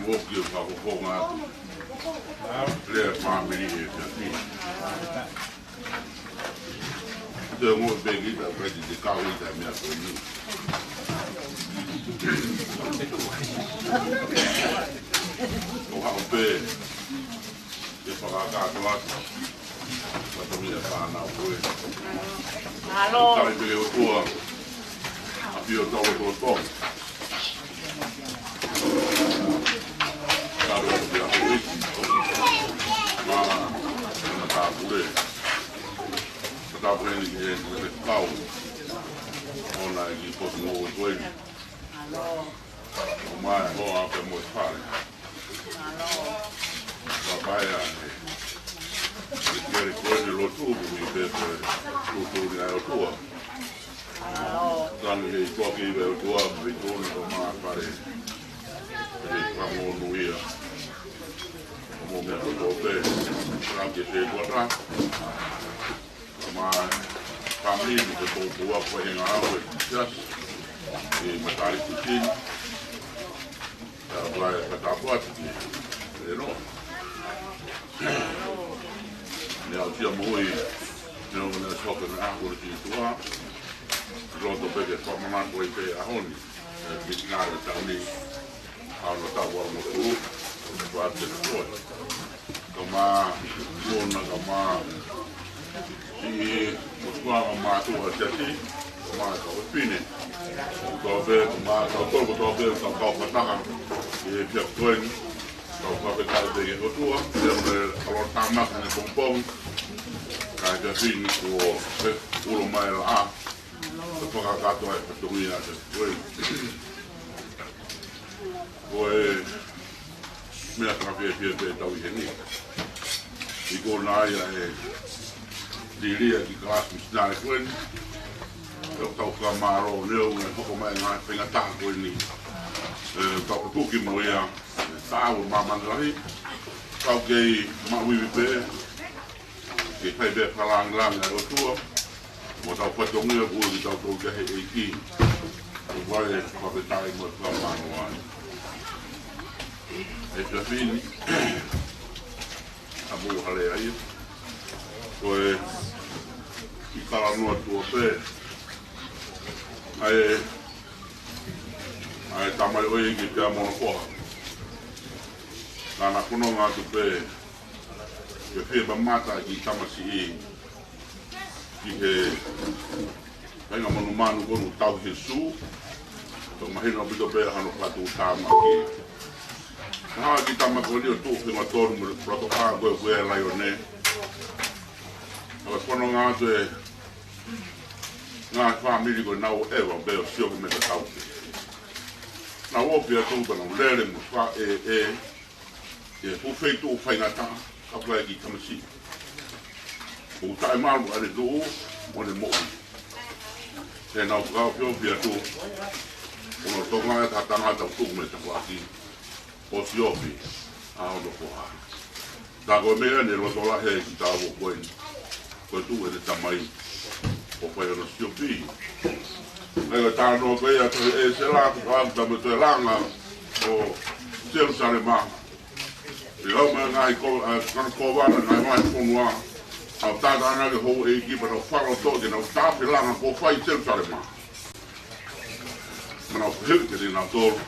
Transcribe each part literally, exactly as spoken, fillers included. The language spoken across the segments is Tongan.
Ko e kiʻi fakafofonga atu. Lea fāmili ʻi he efiafi ni. Te mo peki ta peki te kau ʻi he meʻa ko eni. ʻO haʻu pē ke fakakātoa atu ʻa e fatongia ʻa e fānau ko ē. Mālō. Talitali pē ʻOtua ʻa e ʻAfio ʻo tau ʻOtua. Kātoa pē ʻa e ʻEiki. Mā, mā tāpule. Mā tāpule ni ki he, ki he kau. ʻOna ʻEiki potu mo ʻOtua eni. ʻO mai hoa pē mo e fale. Ka pae ane. Ke kere ko eni lotu, ko e pē ko e tuʻutuʻuni ʻa e ʻOtua. Tanu he i koki ʻi he ʻOtua, mo e tonu ko mā fale. Ke fakamonū ia. Mo meʻa ko pē. Ka ke te kuata. Ka mā fāmili ke poupou ʻa e faʻahinga ʻo e siasi. ʻE matali kutin. Ka vai ka tapu atu ki he no. Ne au tia moʻui, ne au ne soka na ako le ki tua. Roto pē ke whakamana ko i te ʻaho ni. ʻE, misinale tau ni. ʻAho na tau walu mo tū. Ko atu te koe. Ka mā, mona ka mā. Siʻi, mo tua ka mā tu a te ati. Ka mā ka o pine. Ko tō pē, ka mā, ka tō ko tō pē, ka kau kataha. ʻE pia koe ni. Kau kau ke kai pē ke ʻOtua. Pea mo e alo tāmaka ne pongpong. Kai ka fini ko e ulo mai la a. Ka fakakātoa e fatongia te koe. Ko e meʻa ka fiefia pē tau ʻi heni. ʻI ko na ia e lilia ki kalasi misinale ko eni. ʻE tau fakamālō neu me hoko mai ngā faingataʻa ko eni. ʻE tau kuki mo ia. Tau māmani lahi. Tau kei maʻu ivi pē. Ke fai pē fakalāngilangi ʻa e ʻOtua. Mo tau fatongia ko eni tau tau kia he ʻEiki. ʻO vai e fakafetaʻi mo e fakamālō ai. ʻE pia fini. ʻA mou hale ai. Ko e i kalanoa tua pē. ʻA e, ʻa e tamai ʻo e ʻEiki pea mo hono foha. Ka na kono ngā tu pē. Ke fie mamata ki tamasiʻi. Ki he, kainga manu manu ko nu tau he su. Tau mahino pito pē hano katu tāmaki. Ka hā ki tamaki ʻo ni ʻo tuʻu he matonu mo le proto a ko e ko e laione. Ka kono ngā tu e, ngā fāmili ko nau eva pē ʻo sio ko me ka tau ke. Nau ʻofi atu ka nau lele mo fa e e. Ke fu fei tuʻu faingataʻa, ka pulai ki tamasiʻi. ʻOku taʻemalu ʻa e tuʻu, mo ne moʻui. Te nau kau fio fia tuʻu. ʻO nau tonga e tatanga tau tuʻu me takuaki. ʻO siofi, ʻa hono foha. Tā ko e meʻa ne loto lahi ki tā vo koe ni. Ko e tuʻu e te tamai. ʻO fai hono siofi. ʻE ko tā no ko ia ko e se la, ko ʻa tā me toe langa. ʻO Selusalema. ʻE lau mai ngaahi ko, ʻa, ngaahi kovana, ngaahi ngaahi fonua. ʻA tātāna ke hou e ʻEiki pea nau faloto ke nau tāpelanga ko fai Selusalema. Manau fehuʻi ke rinau tolu.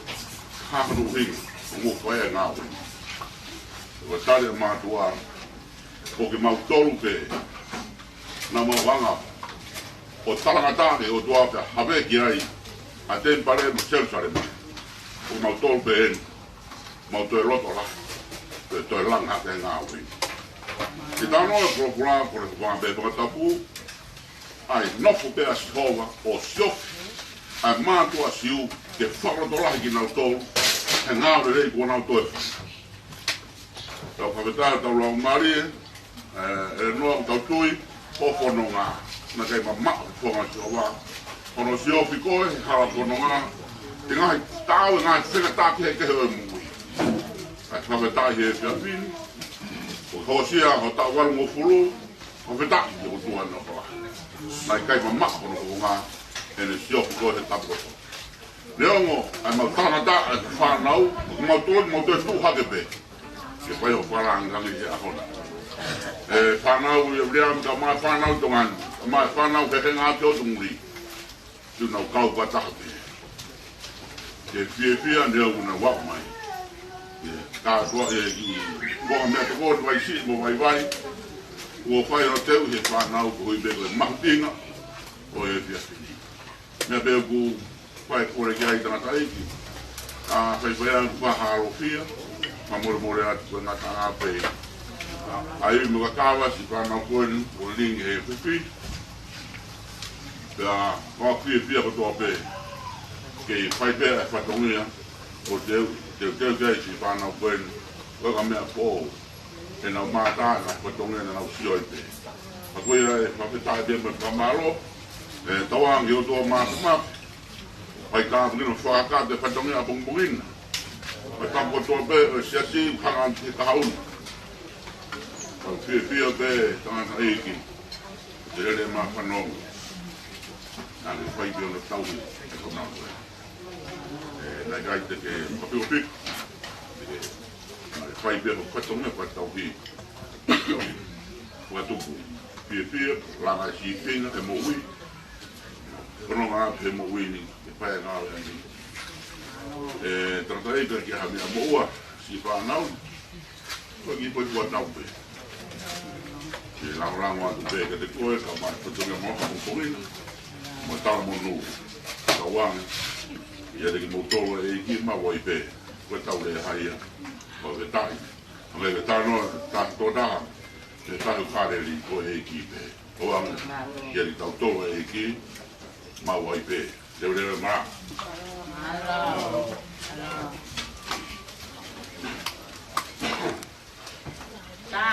Hā hanu hinga, ʻo mo fai e ngāue. Ko tali e mātuʻa, ko ke mau tolu pē. Nau mau hanga. ʻO talangata ke ʻOtua pea haveki ai. ʻA temipale mo Selusalema. Ko mau tolu pē eni. Mau toe loto la. Toe, toe langa ke ngāue. Ke tano e kulokula, ko le kuvanga pē pangatapu. ʻAi, nofo pē ʻa Sihova, ʻo siofi, ʻa e mātuʻa Siu, ke fakalotolahi kinautolu, he ngāue lelei kuo nau toe fai. Tau fakafetaʻi, tau laumālie, ē, ʻe noa tau tui, ʻo fononga, naʻe ʻikai mamaʻo e fofonga ʻo Sihova, hono siofi koe, he hala fononga, ʻi he ngaahi taʻu, ʻi he ngaahi fengatā kehekehe ʻo e moʻui. ʻAi, fakafetaʻi he efiafi ni, ʻo Hōsea, ʻo taʻu valungofulu, Fakafetaʻi ki he ʻOtua ʻi he hala. Naʻe ʻikai mamaʻo hono fofonga, ʻene siofi koe he tapu kotoa. Neongo ʻa e mau tangata, ʻa e fānau, mau tō, mau tō tuʻu hake pē. Ke fai hoʻo fakalangilangi he ʻaho na. ʻE fānau ia Viliami, kae ʻumaʻā e fānau Tonga ni, kae ʻumaʻā e fānau Fekenga ʻApiotonguli. Te nau kau fakataha pē. Ke fiefia neongo naʻa nau aʻu mai. ʻE, kātoa ʻe ki, ko e meʻa tokoni, vaisiʻi mo vaivai. Kuo fai hono teu he fānau koeʻuhi pē ko e mahuʻinga ʻo e efiafi ni. Meʻa pē ʻoku fai kole ki ai tangataʻeiki. ʻA, faifai ange ʻoku fakalofia. Fakamolemole atu ko e ngataʻanga pē. ʻA, ʻai mo e kakava siʻi fānau ko eni, ʻo lilingi he efiafi. Pea, ʻoku fiefia kotoa pē. Ke fai pē ʻa e fatongia. ʻO teu, teu, teu ki ai siʻi fānau ko eni. Ko e ka meʻa pō. ʻE nau mātā ʻa e fatongia naʻa nau sio ai pē. Ka ko ia ʻe fakafetaʻi pē mo e fakamālō, ʻe tauange ʻOtua Māfimafi. Fai tāpuekina mo fakakakato e fatongia ʻapongipongi na. Fai tāpuekina kotoa pē ʻo e siasi ʻoku hanga atu ki he kahaʻu na. Kau fiefia pē tangataʻeiki. Te lele ma fanongo. Naʻa ne fai pē hono tauhi e konau ko ē. ʻE, naʻe ʻikai te ke mapikopiko. ʻE, naʻe fai pē hono fatongia fakatauhi. Fakatupu. Fiefia, langa e sīpinga, e moʻui. Kono ngā he moʻui ni, ke fai e ngāue ni. ʻE, tangataʻeiki, ke ha meʻa moʻua, siʻi fānau. Ko e kiʻi foʻi kuo tau pē. Ke langolango atu pē kiate koe, kae ʻumaʻā e fatongia mo e ʻapongipongi na. Mo e talamonū. Tauange. ʻIate kimoutolu ʻa e ʻEiki maʻu ai pē. Ko e tau lea ia. Fakafetaʻi. Hangē ko e talanoa, ta-, tō taha. Te tahu Kaleli ko e ʻEiki pē. Tauange. ʻIate kitautolu ʻa e ʻEiki. Maʻu ai pē. Leveleva mā. Tā.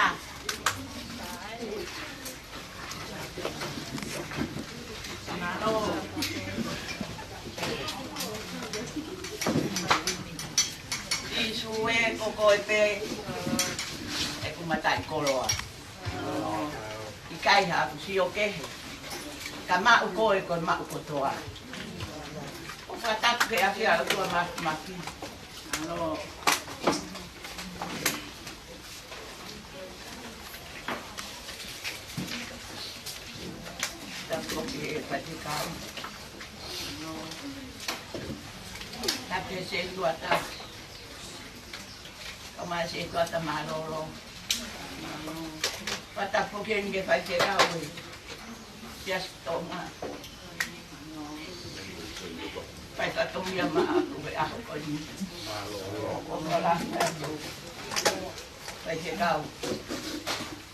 Mālō. Sīsū ē, ko koe pē ʻeku mataʻikoloa. ʻIkai haʻaku sio kehe. Ka maʻu koe ko e maʻu kotoa. ʻOku fakatapu ki he ʻafio ʻa e ʻOtua Māfimafi. Mālō. Tapu ki he faifekau. Tapu ki he sētuata. Kae ʻumaʻā e sētuata mālōlō. Fakatapu ki he faifekau ē. Siasi Tonga. Fai fatongia maʻaku he ʻaho ko eni. ʻOku ou kole atu. Faifekau.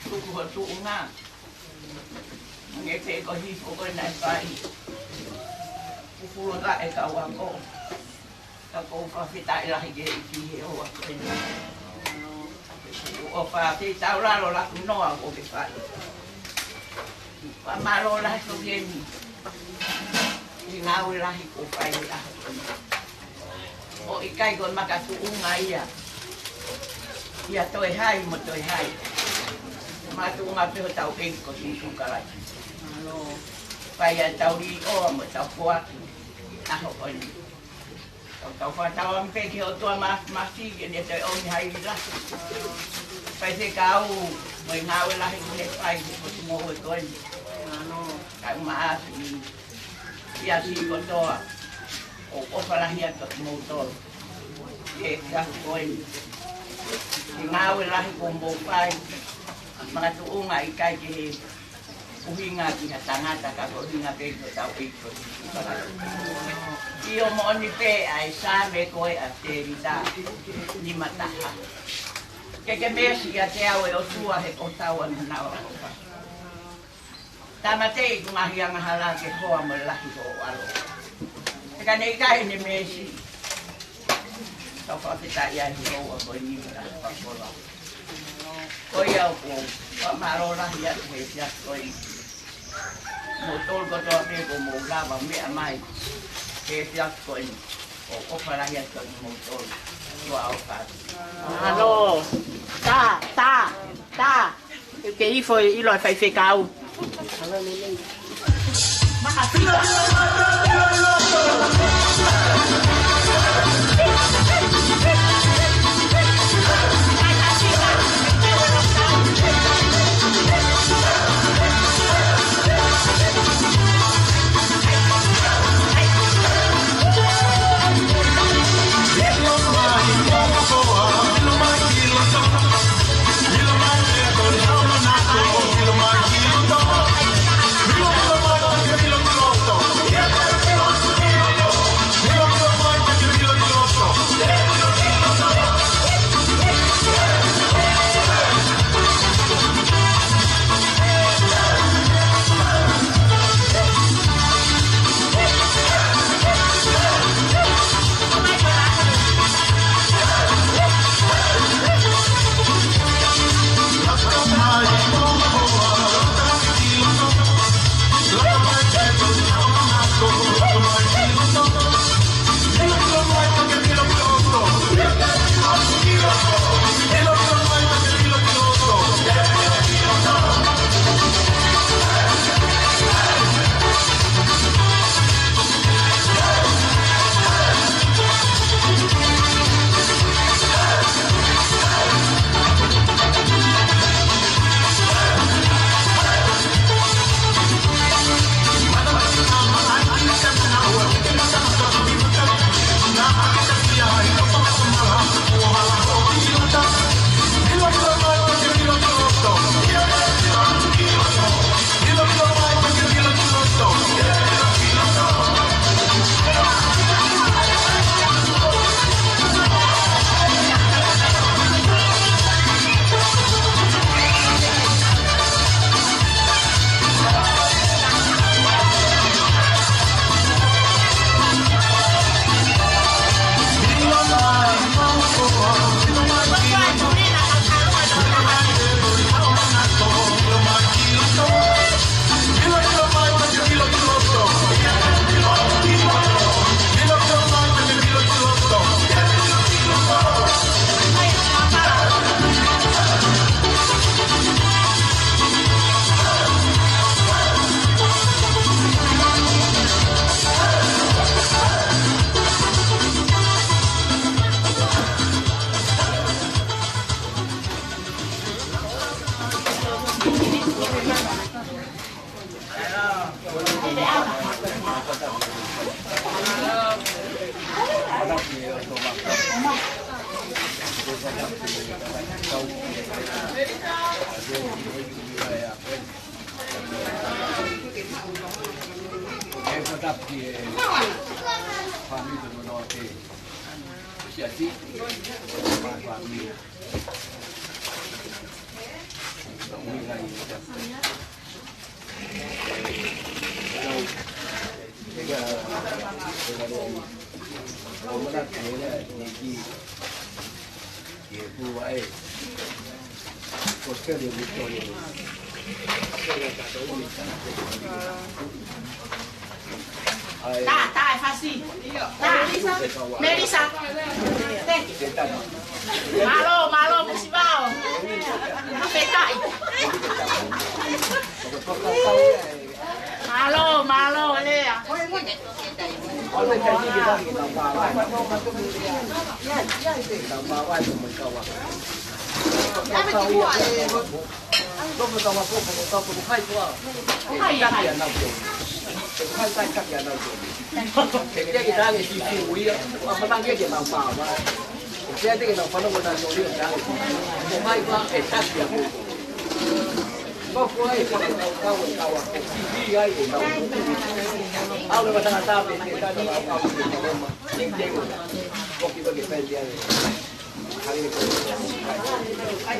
Tuku ho tuʻunga. Hangē pē ko e hifo ko ē naʻe fai. Kuo fuoloa e kau ako. Ka ʻoku ou fakafetaʻi lahi ki he ʻEiki he houa ko eni. ʻOku ou fakafetaʻi lalo laku noa ʻoku ke fai. Fakamālō lahi ko eni. ʻI he ngāue lahi kuo fai he ʻaho ko eni. ʻOku ʻikai ko e makatuʻunga ia. ʻIa toe hai mo toe hai. Makatuʻunga pē hotau ʻEiki ko Sīsū Kalaisi. Fai ʻa e tau līʻoa mo tau poaki. ʻAho ko eni. Tau, tau fakatauange pē ki he ʻOtua Māfimafi ke ne toe ʻomi ha ivi lahi. Faifekau, mo e ngāue lahi kuo ne fai he potungāue ko eni. Kae ʻumaʻā siʻi siasi kotoa, ʻoku ou ʻofa lahi atu kiate kimoutolu. He efiafi ko eni. He ngāue lahi kuo mou fai. Makatuʻunga ʻikai ke he ʻuhinga ki ha tangata ka ko e ʻuhinga pē ki hotau ʻEiki ko Sīsū Kalaisi. ʻIo moʻoni pē ʻa e Saame ko ē ʻa Tēvita nima taha. Ke ke meesi ʻiate au ʻe ʻOtua he ko hotau ʻAlo naʻa ʻofa. Tāmateʻi ʻeku ngaahi angahala ke hoa mo e lahi hoʻo ʻAlo. He ka ne ʻikai ne meesi. Tau fakafetaʻi ai he houa ko eni mo e ʻaho fakakoloa. Ko ia ʻoku ou fakamālō lahi atu he efiafi ko eni. Moutolu kotoa pē kuo mou lava meʻa mai he efiafi ko eni. ʻOku ou ʻofa lahi atu kiate moutolu. Tuʻa ʻofa atu. Mālō. Tā, tā, tā. Ke ifo ʻilo ʻa e faifekau. Tā, tā, e fasi. Tā. Melissa. Thank you. Mālō, mālō, Musivao. Fakafetaʻi. Mālō, mālō, Lea. Hai, hai.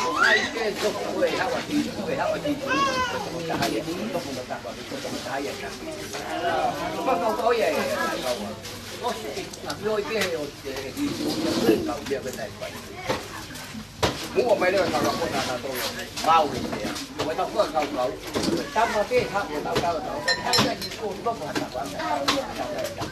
Ai, ke toko ko e hawa ti, ko e hawa ti, ko e toko taha ia, toko taha, ko e toko taha ia ka. Ko e kau kau ia e, kau. Ko e, a pio i ke he o te, e, i, i, kau ia ko e tai pai. Muʻa mai leva kau ko na na tolo, mau i te. Ko e tau kau kau. Tama ke ha, ko e tau kau kau. Tau ia ki ko, ko ko ha tau kau. Tau ia. Tau ia.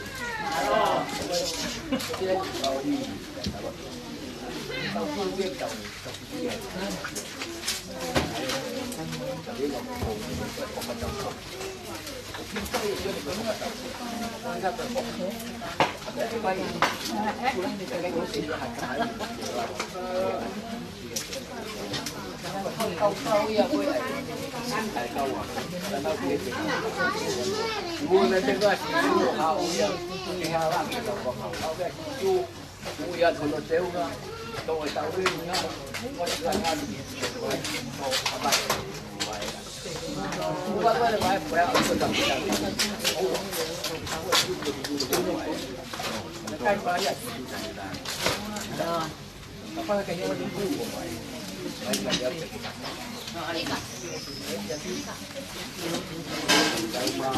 Ui atu hono teunga, tō e tau ringa, mo e tangata, mo e tau ringa. Ua ko e vai, ko e au ko e tau ringa. Ua. Kai vai ia. Kapau ke ia ko e vai. Vai vai ia. Kai ma.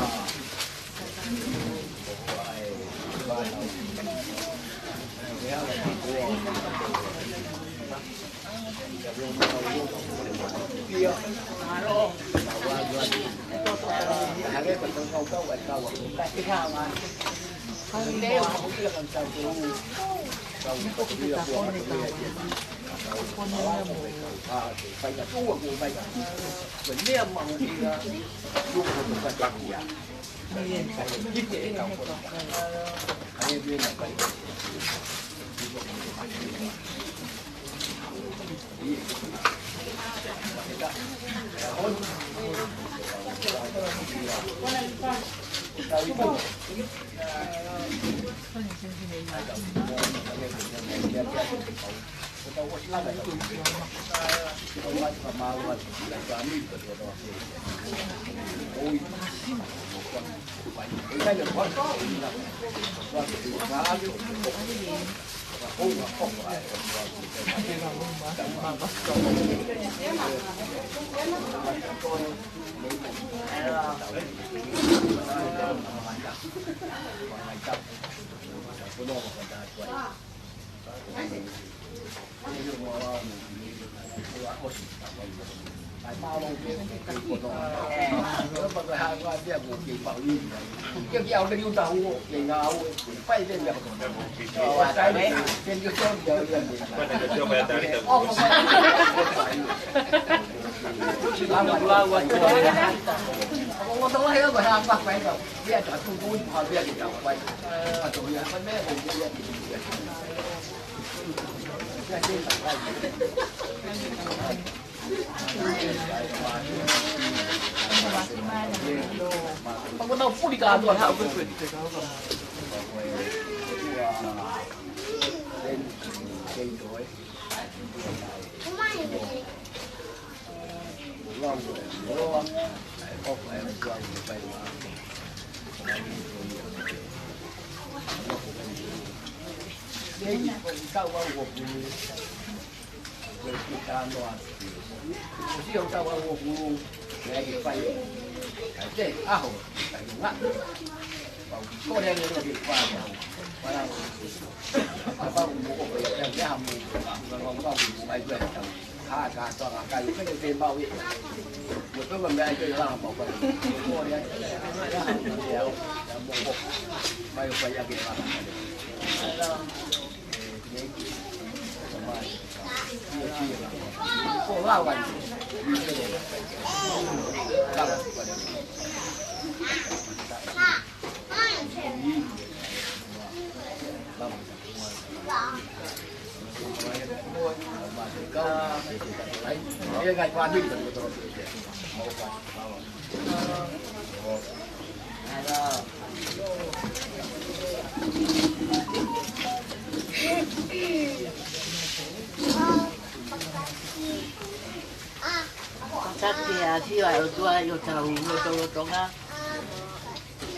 Taki a fio a ʻOtua ʻi hotau lotolotonga.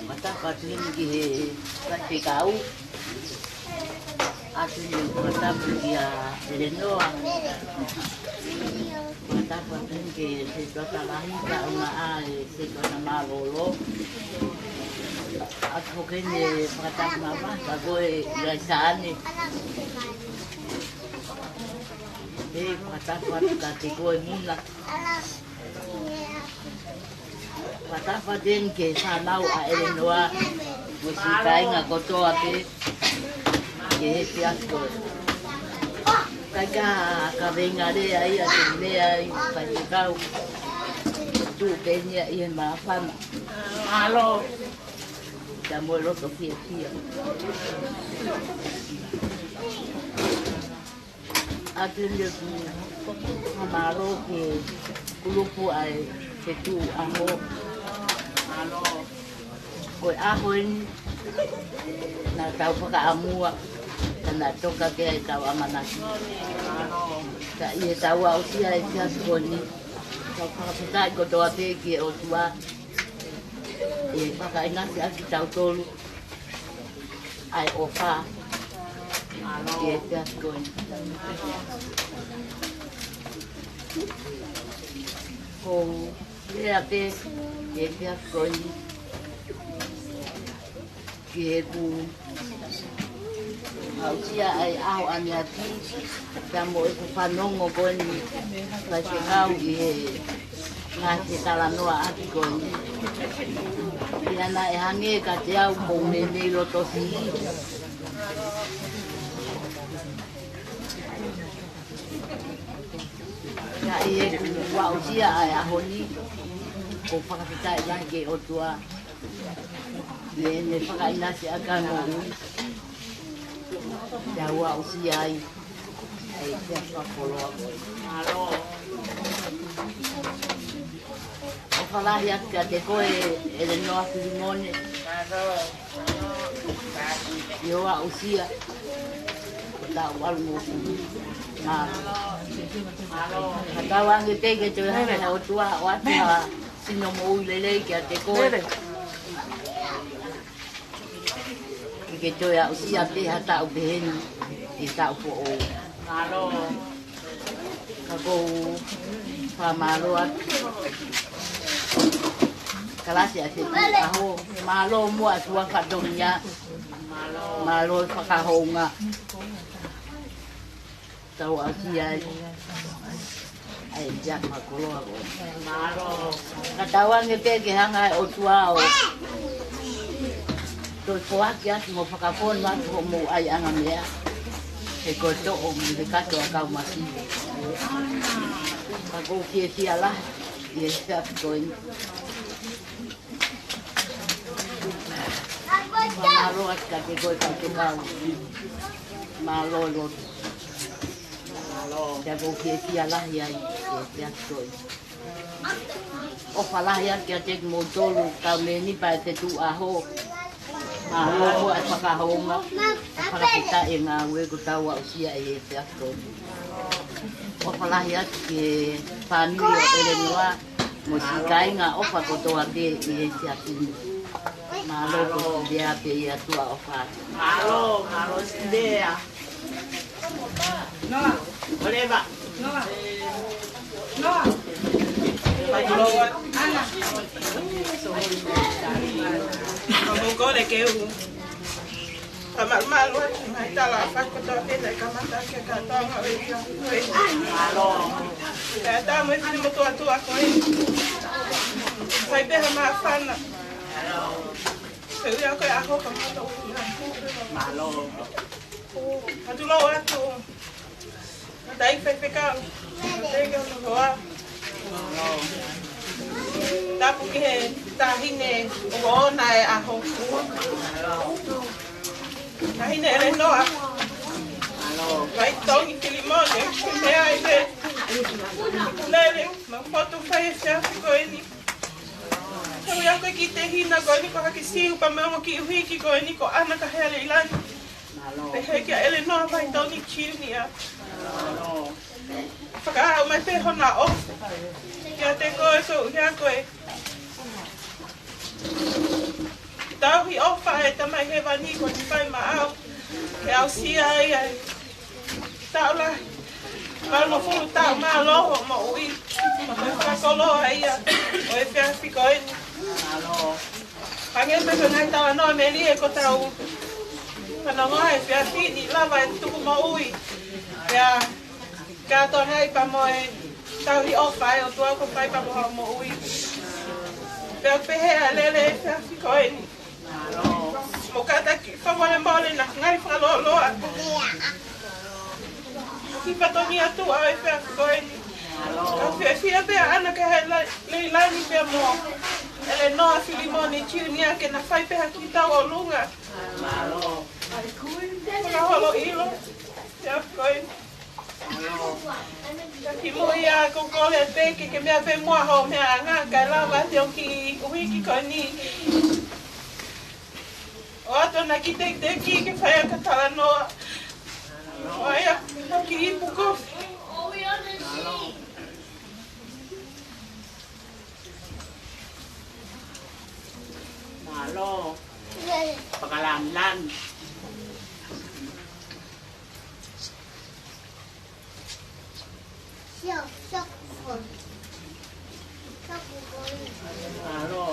Mataku atu heni ki he faifekau. ʻAtu heni mataku kia ʻElenoa. Tapu atu ki he setuata lahi, kaeʻumaʻā e setuata mālōlō. ʻOatu foki eni e fakatapu makehe kia koe ʻi Laisane. Pea fakatapu atu kiate koe Muna. Fakatapu atu eni ki he fānau ʻa ʻElenoa mo e siʻi kāinga kotoa pē ki he efiafi ko eni. ʻIkai ke kaveinga lea ia, te u lea ai, faifekau. Tuʻu pē eni ia ʻi he māfana. Mālō. Pea mo e loto fiefia. ʻOatu eni ʻeku fakamālō ki he kulupu ʻa e Fetuʻu ʻAho. Ko e ʻaho eni naʻa tau fakaʻamua, ka naʻe toka pē ʻetau ʻamanaki. Ka ʻi heʻetau aʻusia e efiafi ko eni, tau fakafetaʻi kotoa pē ki he ʻOtua ʻi he fakaʻinasi ʻaki kitautolu ʻa e ʻofa ki he efiafi ko eni. Ko e lea pē ki he efiafi ko eni, ki heʻeku aʻusia ʻa e ʻaho ʻaneafi, pea mo ʻeku fanongo ko eni, faifekau, ʻi he ngaahi fetalanoaʻaki ko eni. Pea naʻe hangē kiate au ʻoku ou meimei loto siʻi. Ka ʻi heʻeku aʻusia ʻa e ʻaho ni, ʻoku ou fakafetaʻi lahi ki he ʻOtua ʻi heʻene fakaʻinasi ʻaki ʻa e moʻui, pea u aʻusia ai ʻa e efiafi fakakoloa ko eni. ʻOfa lahi atu kiate koe ʻElenoa Filimone, ʻi hoʻo aʻusia ʻo taʻu valungofulu. Mālō. Ka tauange pē ke toe hanga ʻe he ʻOtua ʻo ʻoatu ha sino moʻui lelei kiate koe, ke ke toe aʻusia pē ha taʻu pehē ni ʻi he taʻu foʻou. Mālō. Ka ʻoku ou fakamālō atu. Kalasi ʻa e Fetuʻu ʻAho. Mālō muʻa e fua fatongia. Mālō e fakahounga. Tau aʻusia ai ʻa e efiafi fakakoloa ko eni. Mālō. Ka tauange pē ke hanga ʻe he ʻOtua ʻo toe foaki atu mo fakafonu atu hoʻomou ʻaiʻanga meʻa, he ko e toʻo mei he kato ʻa e kau masiva. Ka ʻoku ou fiefia lahi ʻi he efiafi ko eni. Mālō atu kiate koe faifekau. Mālō e lotu. Pea ʻoku ou fiefia lahi ai ʻi he efiafi ko eni. ʻOfa lahi atu kiate kimoutolu kau mēmipa ʻo e Fetuʻu ʻAho. Mālō muʻa e fakahounga, fakafetaʻi e ngāue kuo tau aʻusia ʻi he efiafi ko eni. ʻOfa lahi atu ki he fāmili ʻo ʻElenoa mo e siʻi kāinga ʻofa kotoa pē ʻi he efiafi ni. Mālō. Ko e lea pē ia, tuʻa ʻofa atu. Mālō, mālō siʻi lea. Noa. Oleva. Noa. Noa. Ana. Ka mou kole ke u. Ka malumalu atu mai tala a fai kotoa pē naʻe kamata ke kātoanga ʻo e ia. Mālō. Pea tā mo e fili motuʻa tuʻa ko ē. Fai pē ha māfana. Mālō. Pea ui au ko e ʻaho ka mata u. Mālō. Ka tulou atu. Mātai faifekau. Mātai ke o hoa. Tapu ki he taʻahine ʻoku ʻoʻona e ʻaho. Taʻahine ʻElenoa. Vai Tongi Filimone. Meʻa ai pē. Lele, ma fotu fai e efiafi ko eni. He ui au ko e kiʻi tehina ko eni ko Haki Siu pea mo e ongo kiʻi uhiki ko eni ko ʻAna Kahealeʻilani. Pehē kia ʻElenoa Vai Tongi Junior. Fakaaʻu mai pē hona ʻofa kiate koe, ko ia ko e tauhi ʻofa ʻa e Tamai Hēvani kuo ne fai maʻau ke aʻusia ai ʻa e taʻu lahi, valungofulu taʻu mālō hoʻo moʻui. Ko e fakakoloa ia ʻo e efiafi ko eni. Hangē pē ko e ngaahi talanoa melie kuo tau fanongoa he efiafi ni, lava e tuku moʻui. Pea kātoa ngai pea mo e tauhi ʻofa ʻa e ʻOtua kuo fai pea mo hoʻo moʻui. Pea pehē ʻa e lele ʻo e efiafi ko eni. Mo kātaki fakamolemole ʻa e ngaahi fakalōloa ki he fatongia ʻo e efiafi ko eni. Ka fiefia pē ʻa ʻAna Kahelelani pea mo ʻElenoa Filimone Junior ke na fai pē ha kiʻi tauʻolunga. Fakaholo ʻilo ʻa e efiafi ko eni. Ka kimuʻa ia ʻoku ou kole pē ke ke meʻa pē muʻa hoʻo meʻa ʻanga kae lava ʻete ʻomi ki he uike ko eni. ʻOatu ʻa e kiʻi tekiteki ke fai ʻaki ha talanoa. ʻOatu ʻa e kiʻi ipu kofi. Mālō. Fakalāngilangi. Mālō.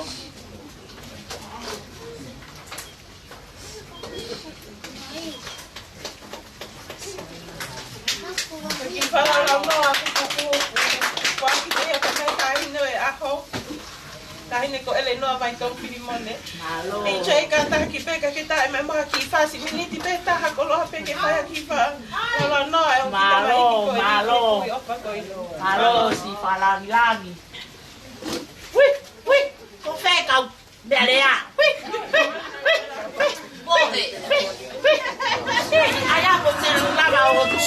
Kiʻi fakalāngilangi ʻaku kuku. Kuo ʻosi pē ia ko e taʻahine ʻo e ʻaho. Taʻahine ko ʻElenoa Vaitomu Filimone. Mālō. ʻIkai ke kātaki pē ka ke taʻe mai mo ha kiʻi fasi miniti pē taha koloa pē ke fai ha kiʻi fakalāngilangi ʻo kita mai ki ko e mālō, mālō. Kui ʻofa ko ē. Mālō, siʻi fakalāngilangi. Hui, hui, ko fē kau meʻalea. Hui, hui, hui, hui, hui, hui. ʻAi ā ko e lava ʻo tu.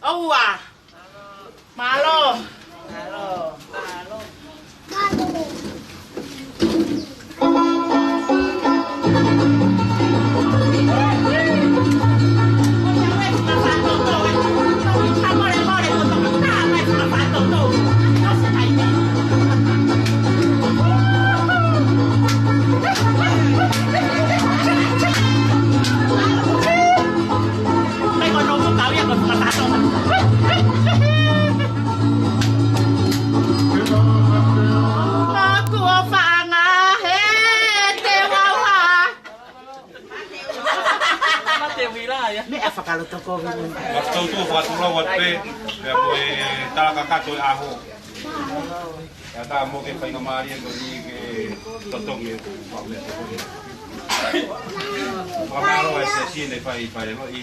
ʻOua. Mālō. Meʻa fakaloto ko vini. Mafuta utu fakatulou atu pē, pea mo e tala kakato e ʻaho. ʻE ʻatā mo ke faingamālie ko eni ke totongi e faʻu e tokoni. Fakamālō e siasi ne fai fai lo i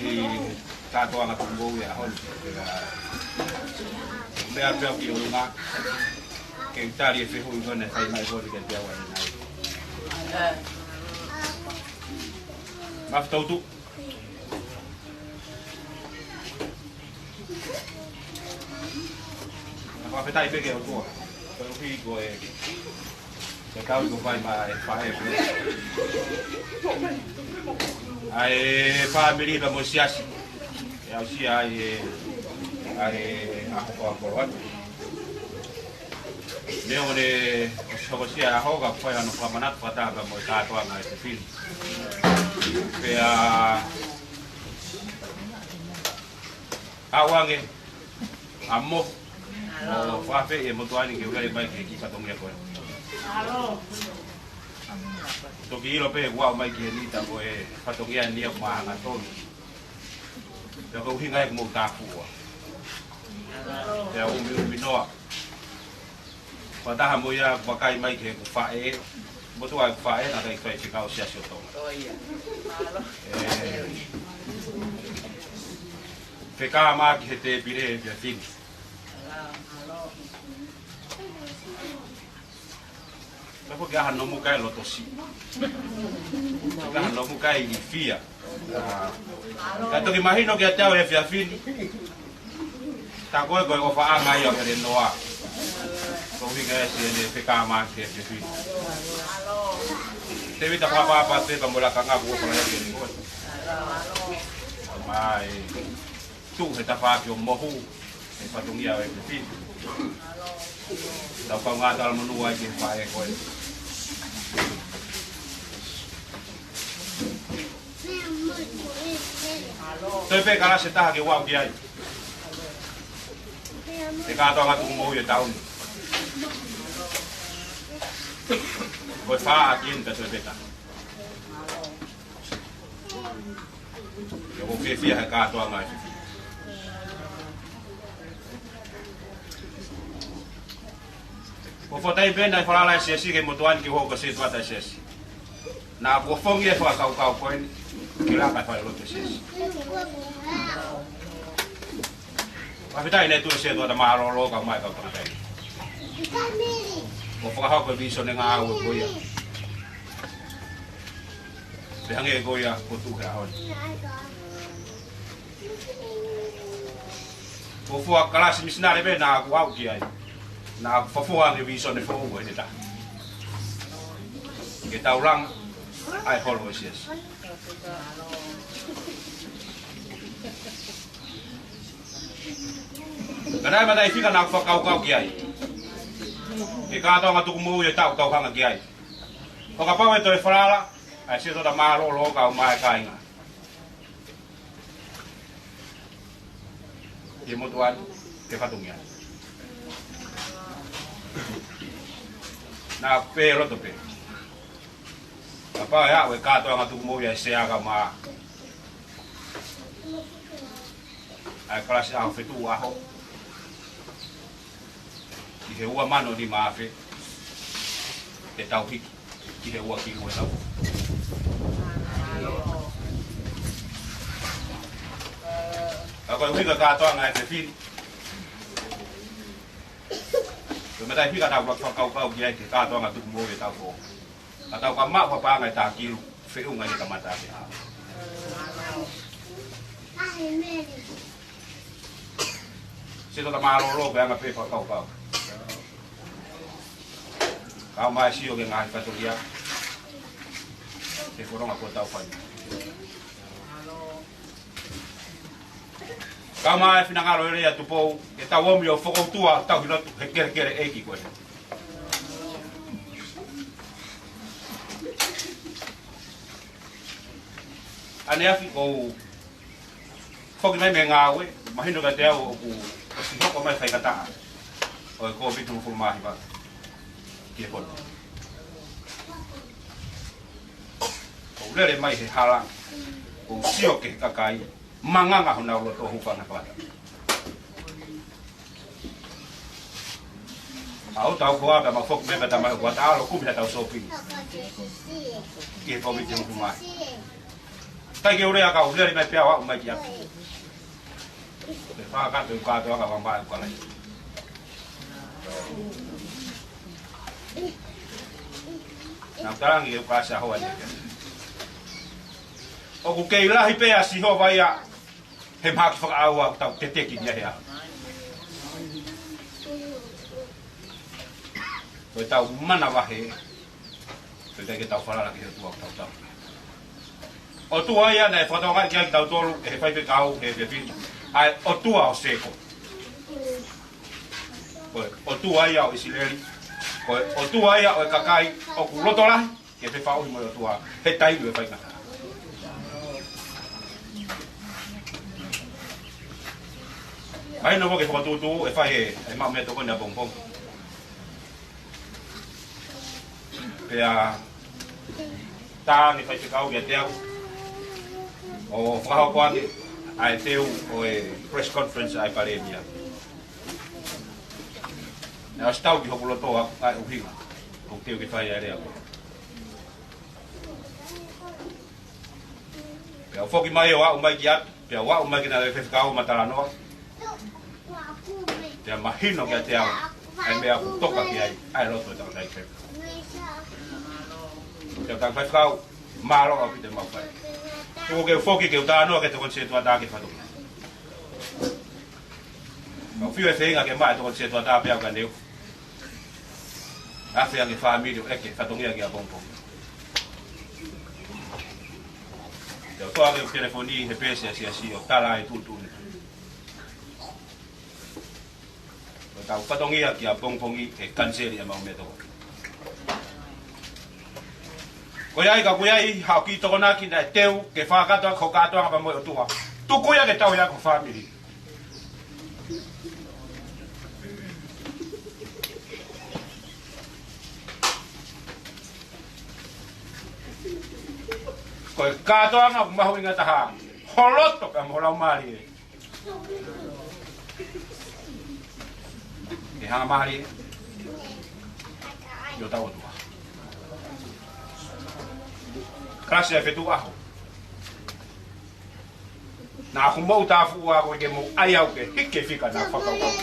kātoanga tuku mou e ʻaho ni. Pea, pea pea ki ʻolunga. Ke tali e fehuʻi ko eni fai mai ko eni ke te awa ni nai. Mafuta utu. Fakafetaʻi pē ki he ʻOtua. Koeʻuhi ko e, ko e tau ko fai mai e faʻē pē. ʻA e fāmili pea mo e siasi. ʻE aʻusia ai e, ʻa e ʻaho fakakoloa. Neongo ne ʻosi hokosia e ʻaho ka fai hano fakamanatu fakataha mo e kātoanga e fefine. Pea ʻoange ʻa e mohu ʻo fafeʻi e motuʻa ni ke u lele mai ki he kiʻi fatongia ko ē. Toki ʻilo pē kuo aʻu mai ki heni ta ko e fatongia ni ʻoku māhangatonu. Pea ko e ʻuhinga ia ʻoku mou tāpuaki. Pea ʻumiʻumi noa. Fakataha mo ia vakai mai ki heʻeku faʻē. Motuʻa ʻeku faʻē, naʻe ʻikai fai fekau siasi ʻo Tonga. ʻE, fekā mai ki he tēpile e fefine. Ka ko ke aha nomu kai loto si. Ke aha nomu kai ilifia. Ka toki mahino kiate au he efiafi ni. Ta ko e ko e ʻofaʻanga ia ʻo Elenoa. Ko e ʻuhinga ia siʻene fekā mai ki he efiafi ni. Tēvita Papapa te ka mo e lakanga kuo ʻofa ia ke ni ko e. Mai. Tuʻu he tafaʻaki ʻo mohu, he fatongia ʻo e efiafi ni. Tau kaungā talamonū ai ki he faʻē ko ē. Toe pē kalasi ʻe taha ke u aʻu ki ai. He kātoanga tuku mou e taʻu ni. Ko e fā ʻaki eni ka toe pē taha. Ia ʻoku fiefia he kātoanga e fefine. Ko e fakatai pē naʻe falala e siasi ki he motuʻa ni ke hoko ko e setuata e siasi. Naʻa ku ʻofongi e fakakaukau ko eni, ke laka e falelotu e siasi. Fakafetaʻi ne tuʻu e setuata mālōlō kae ʻumaʻā e kau tangataʻeiki. ʻO fakahoko e vīsone ngāue ko ia. Pea hangē ko ia kuo tuʻu he ʻaho ni. Ko e fuofua kalasi misinale pē naʻa ku aʻu ki ai. Naʻa ku fafua ange vīsone foʻou ʻe taha. Ke tau langa ʻa e holo e siasi. Ka naʻe mataʻifika naʻa ku fakakaukau ki ai. He kātoanga tuku mou e taʻu tau hanga ki ai. ʻO kapau ʻe toe falala ʻa e setuata mālōlō kae ʻumaʻā e kāinga. Ki he motuʻa ni, ki he fatongia ni. Naʻa ku pehē loto pē. Kapau ʻe aʻu e kātoanga tuku mou ia ʻe Sea kae ʻumaʻā ʻa e kalasi ʻaho fetuʻu ʻaho. Ki he ua mano nima afe, ʻe tau hiki ki he ua kilu ʻe tau. Ka ko e ʻuhinga kātoanga e fefine. Ko e mataʻifika naʻa ku fakakaukau ki ai ki he kātoanga tuku mou e taʻu foʻou. Ka tau ka maʻu ha paʻanga ʻe taha kilu, feʻunga ia ka mata ake ha. Ke tota mālōlō ko e anga pē fakakaukau. Kau mai sio ki he ngaahi fatongia. Ke fononga ko tau fai. Kau mai finangalo ʻa e lea Tupou, ke tau ōmi ʻo fokoutua, tau hilo he kelekele ʻeiki ko ē. ʻAneafi ʻoku foki mai mei he ngāue, mahino kiate au ʻoku ʻosi hoko mai faingataʻa ʻo e Kōviti hongofulu mā hiva ki he pono. ʻOku lele mai he hala, ʻoku sio ki he kakai, manganga honau loto, hūfanga he fakatapu. ʻA ʻoku tau koa pea mau foki mai pea tau mai ʻoku tau ʻalu ʻo kumi haʻatau sōpingi ki he Kōviti hongofulu mā hiva. Kai ke u lea, ka u lele mai pea u aʻu mai ki ʻapi. Te fakakātoa e kātoanga ʻa e mamae ʻoku kalai. Naʻa ku talaange ke u kāsā hoa ni. ʻOku kei lahi pē ʻa Sihova ia he mahaki fakaʻauha ʻoku tau teteki ni he ʻaho. Ko ʻetau manavahē, ko e ʻikai ke tau falala ki he ʻOtua ʻoku tau tauhi. ʻOtua ia naʻe fakatokangaʻi kiate kitautolu ʻe he faifekau he efiafi ni, ʻa e ʻOtua ʻo Sēkope. Ko e ʻOtua ia ʻo ʻIsileli, ko e ʻOtua ia ʻo e kakai ʻoku loto lahi ke fefaʻuhi mo e ʻOtua he taimi ʻo e faingataʻa. Mahino ko e fokotuʻutuʻu ʻe fai ʻe he maʻu meʻatokoni ʻapongipongi. Pea tā ange faifekau kiate au ʻo fakahoko ange ʻa e teu ʻo e press conference ʻa e Palēmia. Naʻe ʻosi tau ki hoku loto ʻa e ʻuhinga ʻoku teu ke fai ʻa e lea ko ē. Pea u foki mai ʻo aʻu mai ki ʻapi, pea u aʻu mai ki he ngaahi faifekau ʻo ma talanoa. Pea mahino kiate au ʻa e meʻa ʻoku toka ki ai ʻa e loto ʻo e tangataʻeiki. Pea u talaange, faifekau, mālō ʻaupito e meʻa ʻoku fai. Tuku ke u foki ke u talanoa ki he tokoni sētuata ki he fatongia. Ka u fiu e feinga ke maʻu e tokoni sētuata pea u ka neu. Afe ange fāmili ʻo ʻeke fatongia ki ʻapongipongi. Te u toʻo ange ʻeku telefoni he peesi ʻa e siasi ʻo tala e tuʻutuʻuni. Ko ʻetau fatongia ki ʻapongipongi ʻe kaniseli ʻa e maʻu meʻatokoni. Ko ia ai ka ʻoku ʻi ai haʻo kiʻi tokonaki naʻe teu ke fakakakato ʻaki ho kātoanga pea mo e ʻOtua, tuku ia ke tauhi ʻaki ho fāmili. Ko e kātoanga ʻoku mahuʻinga taha, ho loto pea mo ho laumālie. ʻE hanga mālie ʻi hotau ʻOtua. Kalasi ʻa e fetuʻu ʻaho. Naʻa ku mou tāfuʻu ʻa koe ke mou ʻai au ke hiki e fika naʻa fakakaukau.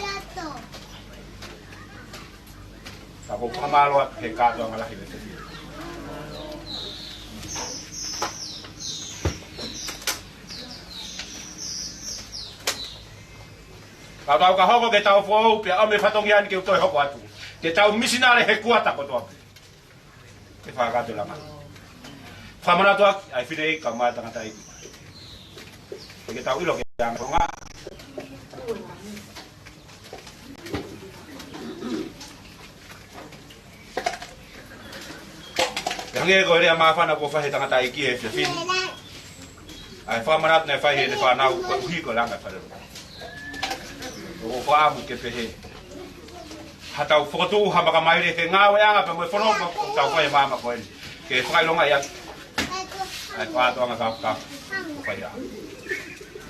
Ka ʻoku ou fakamālō atu he kātoanga lahi ʻo e fetuʻu. Ka tau ka hoko ke tau foʻou pea ʻomi e fatongia ni ke u toe hoko atu. Te tau misinale he kuata kotoa pē. Ke fakakakato e langa. Fakamanatu ʻaki ʻa e fineʻeiki kae ʻumaʻā e tangataʻeiki. Ke tau ʻilo ke anga fonga. Pea hangē ko e lea māfana kuo fai ʻe he tangataʻeiki he efiafi ni. ʻA e fakamanatu naʻe fai ʻe heʻene fānau koeʻuhi ko e langa e falelotu. ʻOku ou fakaʻamu ke pehē. Haʻatau fokotuʻu ha makamaile he ngāueʻanga pea mo e fononga ʻoku tau fai he māmani ko eni. Ke fakaʻilongaʻi atu ʻa e kātoanga kāfakafa ʻoku fai ai.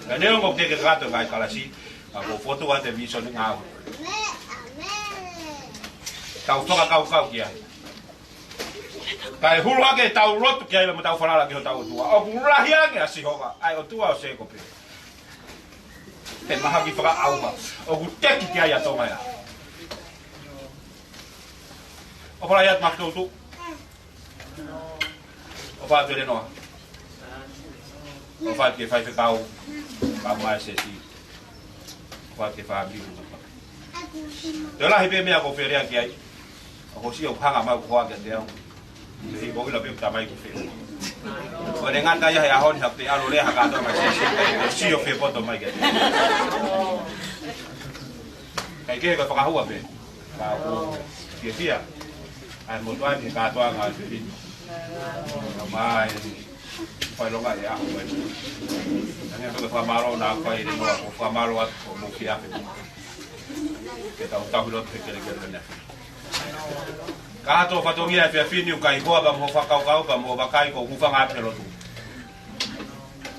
Ka neongo ʻoku teʻeki kakato e ngaahi kalasi, ka ʻoku ou fokotuʻu atu e vīsone ngāue. Tau fakakaukau ki ai. Kae hulu hake ʻetau lotu ki ai mo ʻetau falala ki hotau ʻOtua. ʻOku lahi ange ʻa Sihova, ʻa e ʻOtua ʻo Sēkope, he mahaki fakaʻauha ʻoku teki ki ai ʻa Tonga ia. ʻOfa lahi atu Makatuʻutuʻu. ʻOfa atu Lenoa. ʻOfa atu ki he faifekau, kau mai sesi. Ko e fāmili. Te lahi pē meʻa ʻoku ou pehē ki ai. ʻOku ou sio ʻoku hanga mai ʻoku hoa kiate au. Te i ko ila pē tamai ko fē. Ko e ngata ia he ʻaho ni ha pe alo lea ha kātoa mai se se. Sio fē poto mai kiate au. Kae kehe ko e fakahua pē. Ka ʻoku fiefia. ʻAi mo tuai ni kātoa ngā fili. Mai. Fai longa e ʻaho mai. Nanga ko e fakamālō na fai le noa, ko e fakamālō atu ko mo fia fe. Ke tau tau hilo te kelekele ne. Ka to fatongia e fia fini u kai hoa pa mo fakau kau pa mo vakai ko hufanga pe lotu.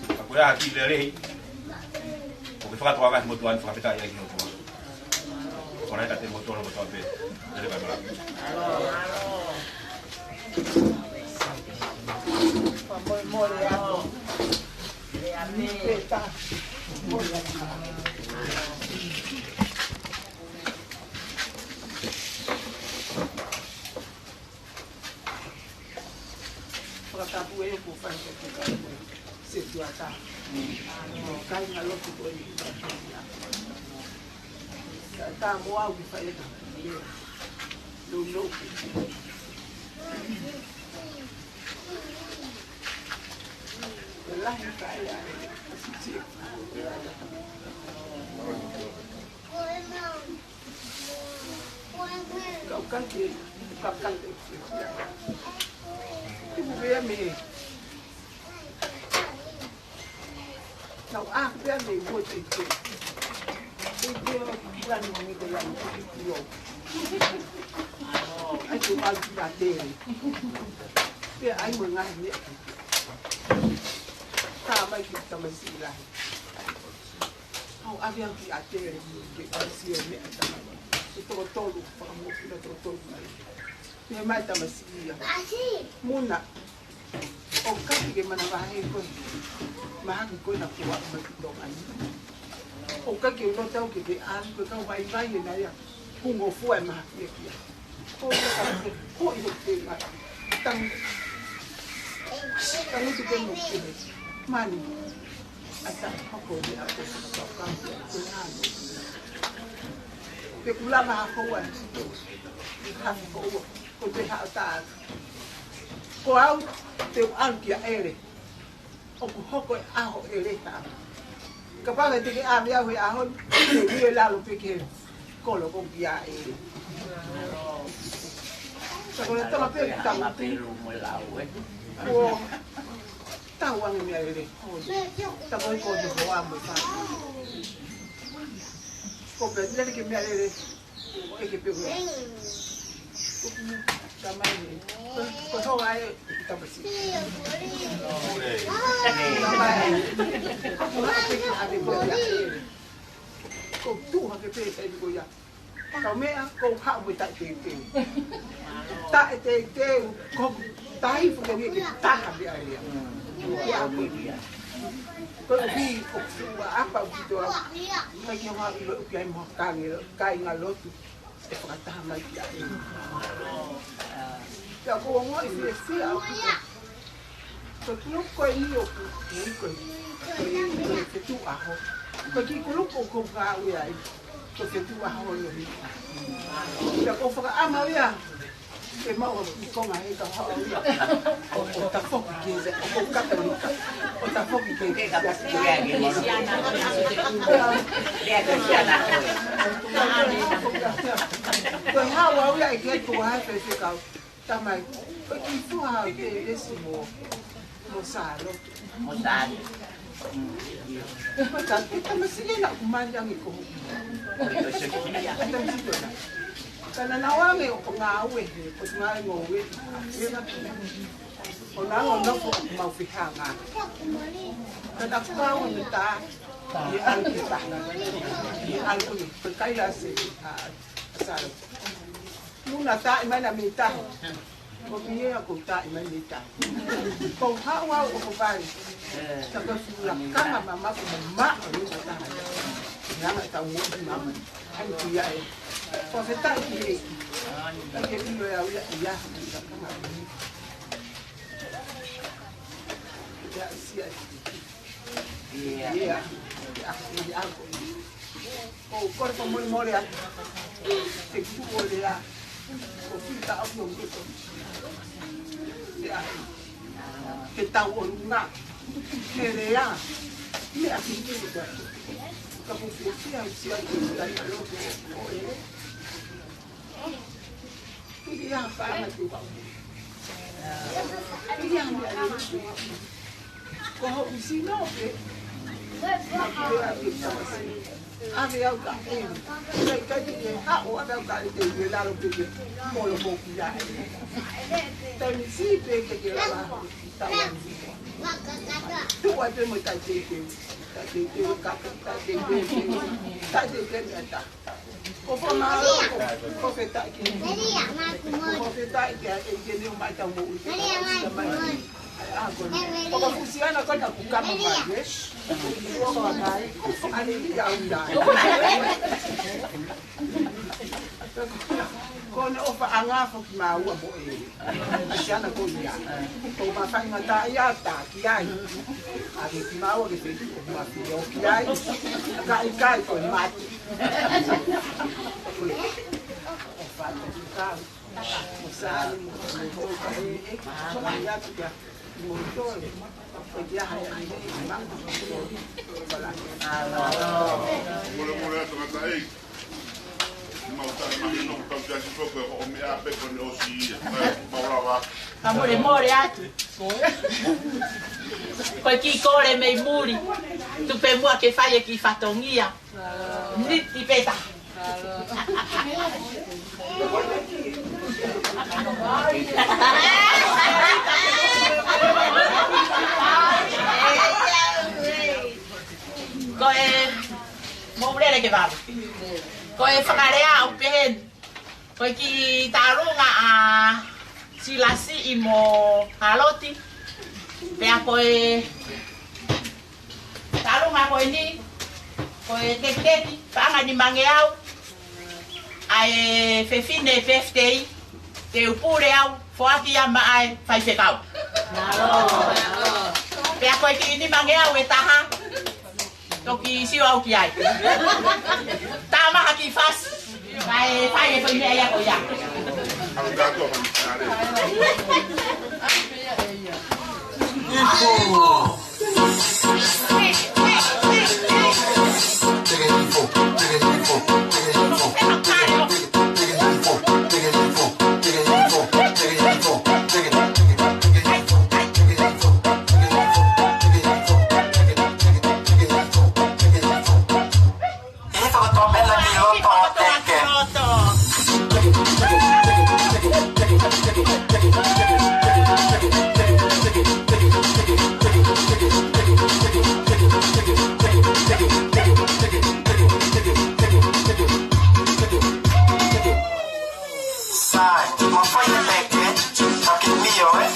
Ka ko ia ki lelei. Ko ke fakatoa ka mo tuan fakapeta ia ki lotu. Ko na ka te mo tuan mo tuan pe. Lele ka mala. Fakatapu e ko fai ke te kai mo se tuata. Kai ngalo ko e ka ta mo au ki fai e ka. Lo lo. Lahi ka ia. Kau kake, kau kake. Tuku pea mei. Nau ʻā pea mei mo te te. Te te o lanu mei te lanu te te o. ʻAi ko mau ki a te. Pea ʻai mo ngai ne. Ka mai ki tamasiʻi lahi. Au ʻave au ki a te ke ʻasi e meʻa tama. Ke tokotolu, fakamoʻoni tokotolu mai. Pea mai tamasiʻi ia. Muna, ʻoku ʻikai ke manavahē koe. Mahaki koe na kua mai ki Tonga ni. ʻOku ʻikai ke ulo tau ke te ʻalu koe kau vaivai e na ia. Kungofua e mahaki e kia. Ko ia ka ko, ko i hoʻo te ngai. Tangi. Tangi tu ke mo ke. Mani. Ata hoko ni a ko sa ka ka ko na no. Ke kula ma hoko wa. Hako wa. Ko te haʻata. Ko au te u ʻalu ki a ʻEle. ʻOku hoko e ʻaho ʻEle ha. Kapau te ke ʻave au he ʻaho ni, te u ʻi lalo pē ke kolo ko ki a ʻEle. Sa ko le tala pē ki tama pē. Ko tau ange mea ʻEle. Sa ko e ko te hoa mo e fā. Ko pē lele ke mea ʻEle. ʻEke pē ua. Ka mai ni. Ko, ko hoa e tamasiʻi. Ka mai. Ko hoa pē ke ʻave ko ia. Ko tuha ke pē e ko ia. Ka meʻa, ko haʻu mo e taʻeteuteu. Taʻeteuteu, ko tahi fuka ni ke taha pē ai ia. Ia ko ia. Ko e ui, ko fua apa ui to au. Ka ki hoa ilo uki ai mo kange, kai ngā lotu. ʻE fakataha mai ki a ia. Pea ko ongo i fie fie au ki ko. Ko kulupu ko e ni ʻoku, ni ko e, ko e, ko e fetu ʻaho. Ko ki kulupu ko ngāue ai. Ko fetu ʻaho ni. Pea ko fakaʻama ia. Ke mau ʻa ki konga he ka hao ia. ʻO, ʻo tafoki ke se, ʻo kata ni ka. ʻO tafoki ke ke ka pia ke ni. Ko e hao au ia e ke tu hai pe se kau. Tamai. Ko ki fu hao ke lesi mo. Mo salo. Mo salo. Ko e ka, ko e tamasiʻi na ʻoku mali ange ko. Ko e tamasiʻi ko na. Ka na nau ange ʻo ko ngāue he, ko ngāue ngāue. Ia na. ʻO na ʻo nofo mau fihanga. Ka na kau ʻo ne tā. Ia ʻalu ki tā. Ia ʻalu ki, ko e kai la se, a, a salo. Muna tā i mai na mei tā. Ko ki ea ko tā i mai mei tā. Ko haʻu au ʻo ko pali. Sa ka sula kama ma maku ma ma o ni sa tā. Nanga tau mo ma ma. Ai ki ia e. Ko se tā ki e. Ai ke ilo e au ia ia. Ia sia. Ia. Ia. Ia. Ia. Ko ʻOku ou kole fakamolemole atu ki he tuʻu ʻo Lea. Ko e fika ʻo e ongo ko. Lea. Ke tau ʻolunga. Ke Lea. Meʻa ki he tuʻu ko. Ka ko e fika ʻoku ʻosi ʻai ʻa e loto ʻo e. Ia, fanga tu kau. Ia, meʻa ni. Ko hoʻo sino pē. ʻAve au ka e. Kai kai ke haʻu ʻave au ka e te i lalo pē ke. Molo mo ki ai. Taimi siʻi pē ke ke lava. Tau. Tuʻu ai pē mo tai te ke. Tai te ke ka. Tai te ke. Tai te ke meʻa ta. Ko fo ma ko, ko fe ta ki. Ko fe ta ki a e ke ni o mai ta mo u. Ko ko fusiana ko na ku kama mai, eh? Ko ko mai. Ani ni au na. Ko ne ʻofa ʻanga fo ki maua mo e. Fusiana ko ia. Ko ma fai ngata ia ta ki ai. A ke ki maua ke fe ma fi o ki ai. Ka i kai ko mati. Mole mole atu. Ko e kiʻi kole mei muli. Tupe muʻa ke fai e kiʻi fatongia. Niti pē ta. Ko e, mou lele ke vave. Ko e fakalea ʻoku pehē ni. Ko e kiʻi tālunga ʻa Silasi ʻi mo Haloti. Pea ko e tālunga ko eni, ko e tekiteki, paʻanga nimangeau, ʻa e fefine birthday, te u pule au, foaki ia maʻa e faifekau. Pea ko e kiʻi nimangeau ʻe taha, toki sio au ki ai. Tama haki fasi. Kae fai e foʻi meʻa ia ko ia. Sai, mo fai e meke, taki mio, eh?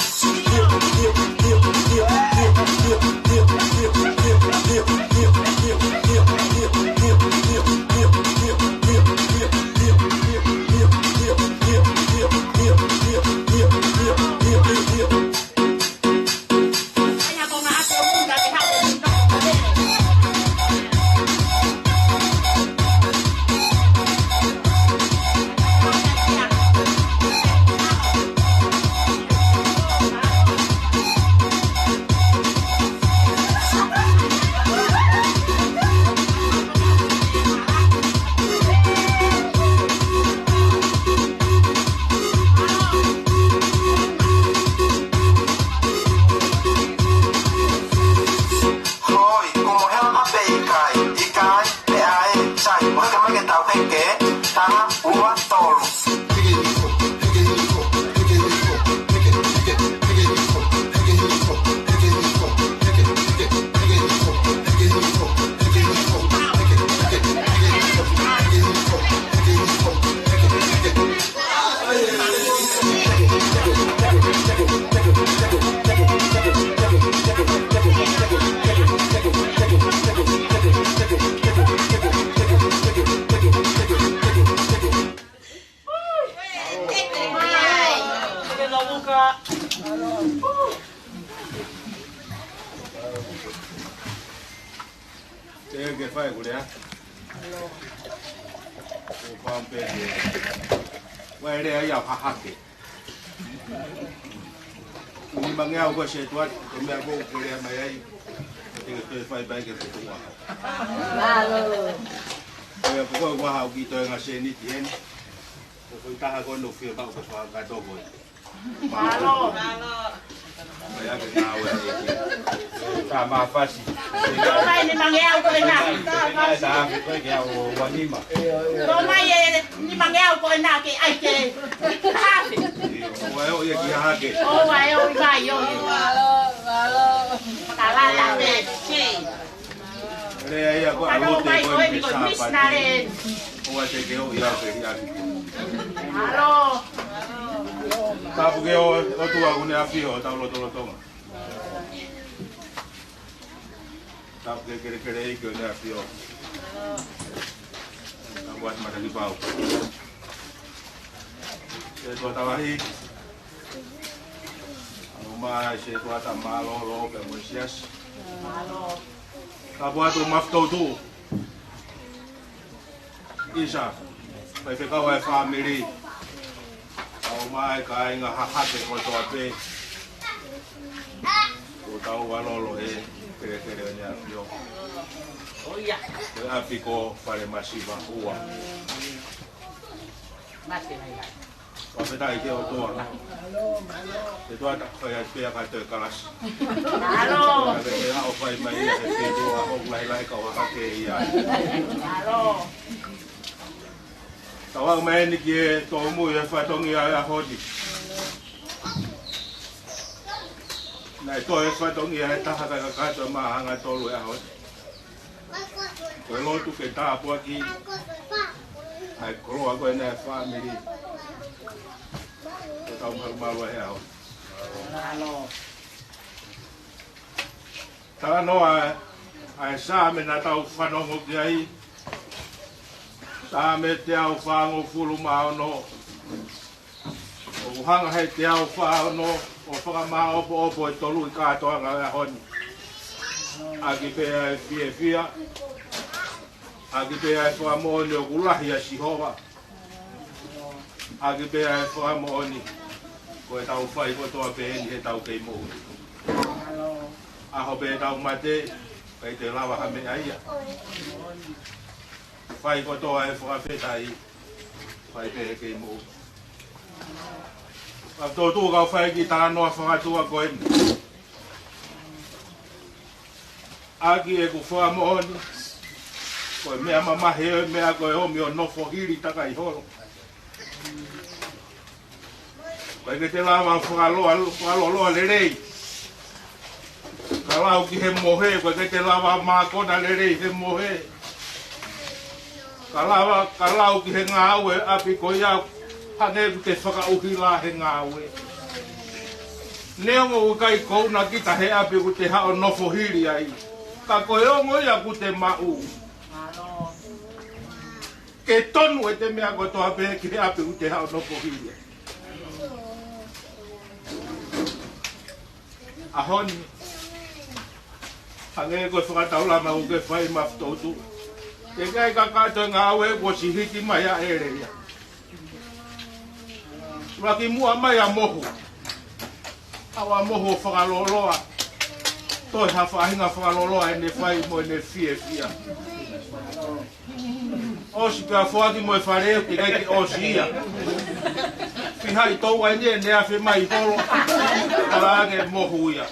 Hoi, kuo mo hela ma pe ikai, ikai, pe ai, sai, mo heke mai ke tau heke, taha, ua, tolu. Te ke fai kulea. Ko e pau pē ke, ʻoua ʻe lea ia ʻo hahake. Nimangeau ko e setuat, ko e meʻa ko ē ʻoku ke lea mai ai, te ke toe fai pē ke putu ua. Mālō. Ko ia ko e ua hau ki toe ngaahi sēniti heni. Ko e foʻi taha ko ē ʻoku fiemaʻu ke fakakakato ko ē. Mālō. Mālō. Mai ake ngāue ʻa e ʻEiki. Ka mafasi. Tō mai nimangeau ko ena. Ka mafasi. Tō mai ke au ua nima. Tō mai e nimangeau ko ena ke ʻai ke hafe. ʻOua ʻe ʻoʻi ia ki hahake. ʻOua ʻe ʻoʻi mai ʻoʻi. Mālō, mālō. Kalala pē. Lea ia ko e ʻalote ko eni ko e Sāpate. ʻOua te ke ʻoʻi au ke liʻaki. Mālō. Tapu ke ʻo, ʻOtua ʻoku ne ʻafio ʻi hotau lotolotonga. Tapu ke kelekele ʻEiki ʻoku ne ʻafio. Tapu atu Matakipau. Setuata lahi. ʻOmai setuata mālōlō pē mo e siasi. Tapu atu Mafutoutu. ʻIsa, faifekau ʻa e fāmili. ʻOmai kāinga hahake kotoa pē. Ko hotau ʻAlo ʻoku ne kelekele ʻoku ne ʻafio. Ko e ʻapi ko Falemasiva ua. Fakafetaʻi ki he ʻOtua. Setuata, fai atu pē ʻa e kato e kalasi. Mālō. Kae ʻoua ʻe fai mai ia he fitu ʻaho lahilahi ka ʻoua hake ia. Mālō. Tau aʻu mai eni ki he tōmui e fatongia ʻo e ʻaho ni. Naʻe toe fatongia ʻe taha kae kakato e māhanga ʻe tolu e ʻaho ni. Ko e lotu ke tāpuakiʻi ʻa e koloa ko ena ʻa e fāmili. Ko e tau malumalu ʻa e ʻaho. Mālō. Talanoa ʻa e Saame naʻa tau fanongo ki ai. Saame teau fāngofulu mā ono. ʻOku hanga he teau fā ono ʻo fakamāʻopoʻopo e tolu e kātoanga ʻo e ʻaho ni. ʻAki pē ʻa e fiefia. ʻAki pē ʻa e fakamoʻoni ʻoku lahi ʻa Sihova. ʻAki pē ʻa e fakamoʻoni ko e tau fai kotoa pē eni he tau kei moʻui. ʻAho pē tau mate, ʻikai te lava ha meʻa ia. Fai kotoa e fakafetaʻi, fai pē he kei moʻui. Ka tō tuʻu kau fai ki talanoa fakatua ko eni. ʻAki ʻeku fakamoʻoni, ko e meʻa mamahi ʻo e meʻa ko e ʻomi ʻo nofo hili takai holo. ʻIkai ke te lava fakaloa, fakaloloa lelei. Ka lau ki he mohe, ʻikai ke te lava mākona lelei he mohe. Ka lava, ka lau ki he ngāue ʻapi ko ia, hangē ʻoku te fakaʻuhila he ngāue. Neongo ʻoku ʻikai kouna kita he ʻapi ʻoku te haʻu ʻo nofo hili ai. Ka ko e ongo ia ʻoku te maʻu. Ke tonu ʻete meʻa kotoa pē ki he ʻapi ʻoku te haʻu ʻo nofo hili ai. ʻAho ni, hangē ko e fakataulama ʻoku ke fai Mafutoutu. Ke ʻikai kakato e ngāue kuo ʻosi hiki mai ʻa ʻEle ia. Laki muʻa mai ʻa Mohu. ʻAua Mohu ʻo fakaloloa. Toe ha faʻahinga fakaloloa ʻene fai mo ʻene fiefia. ʻOsi pea foaki mo e fale, ʻoku ʻikai ke ʻosi ia. Fiha ʻi touʻa eni ʻene afe mai holo, talaange Mohu ia.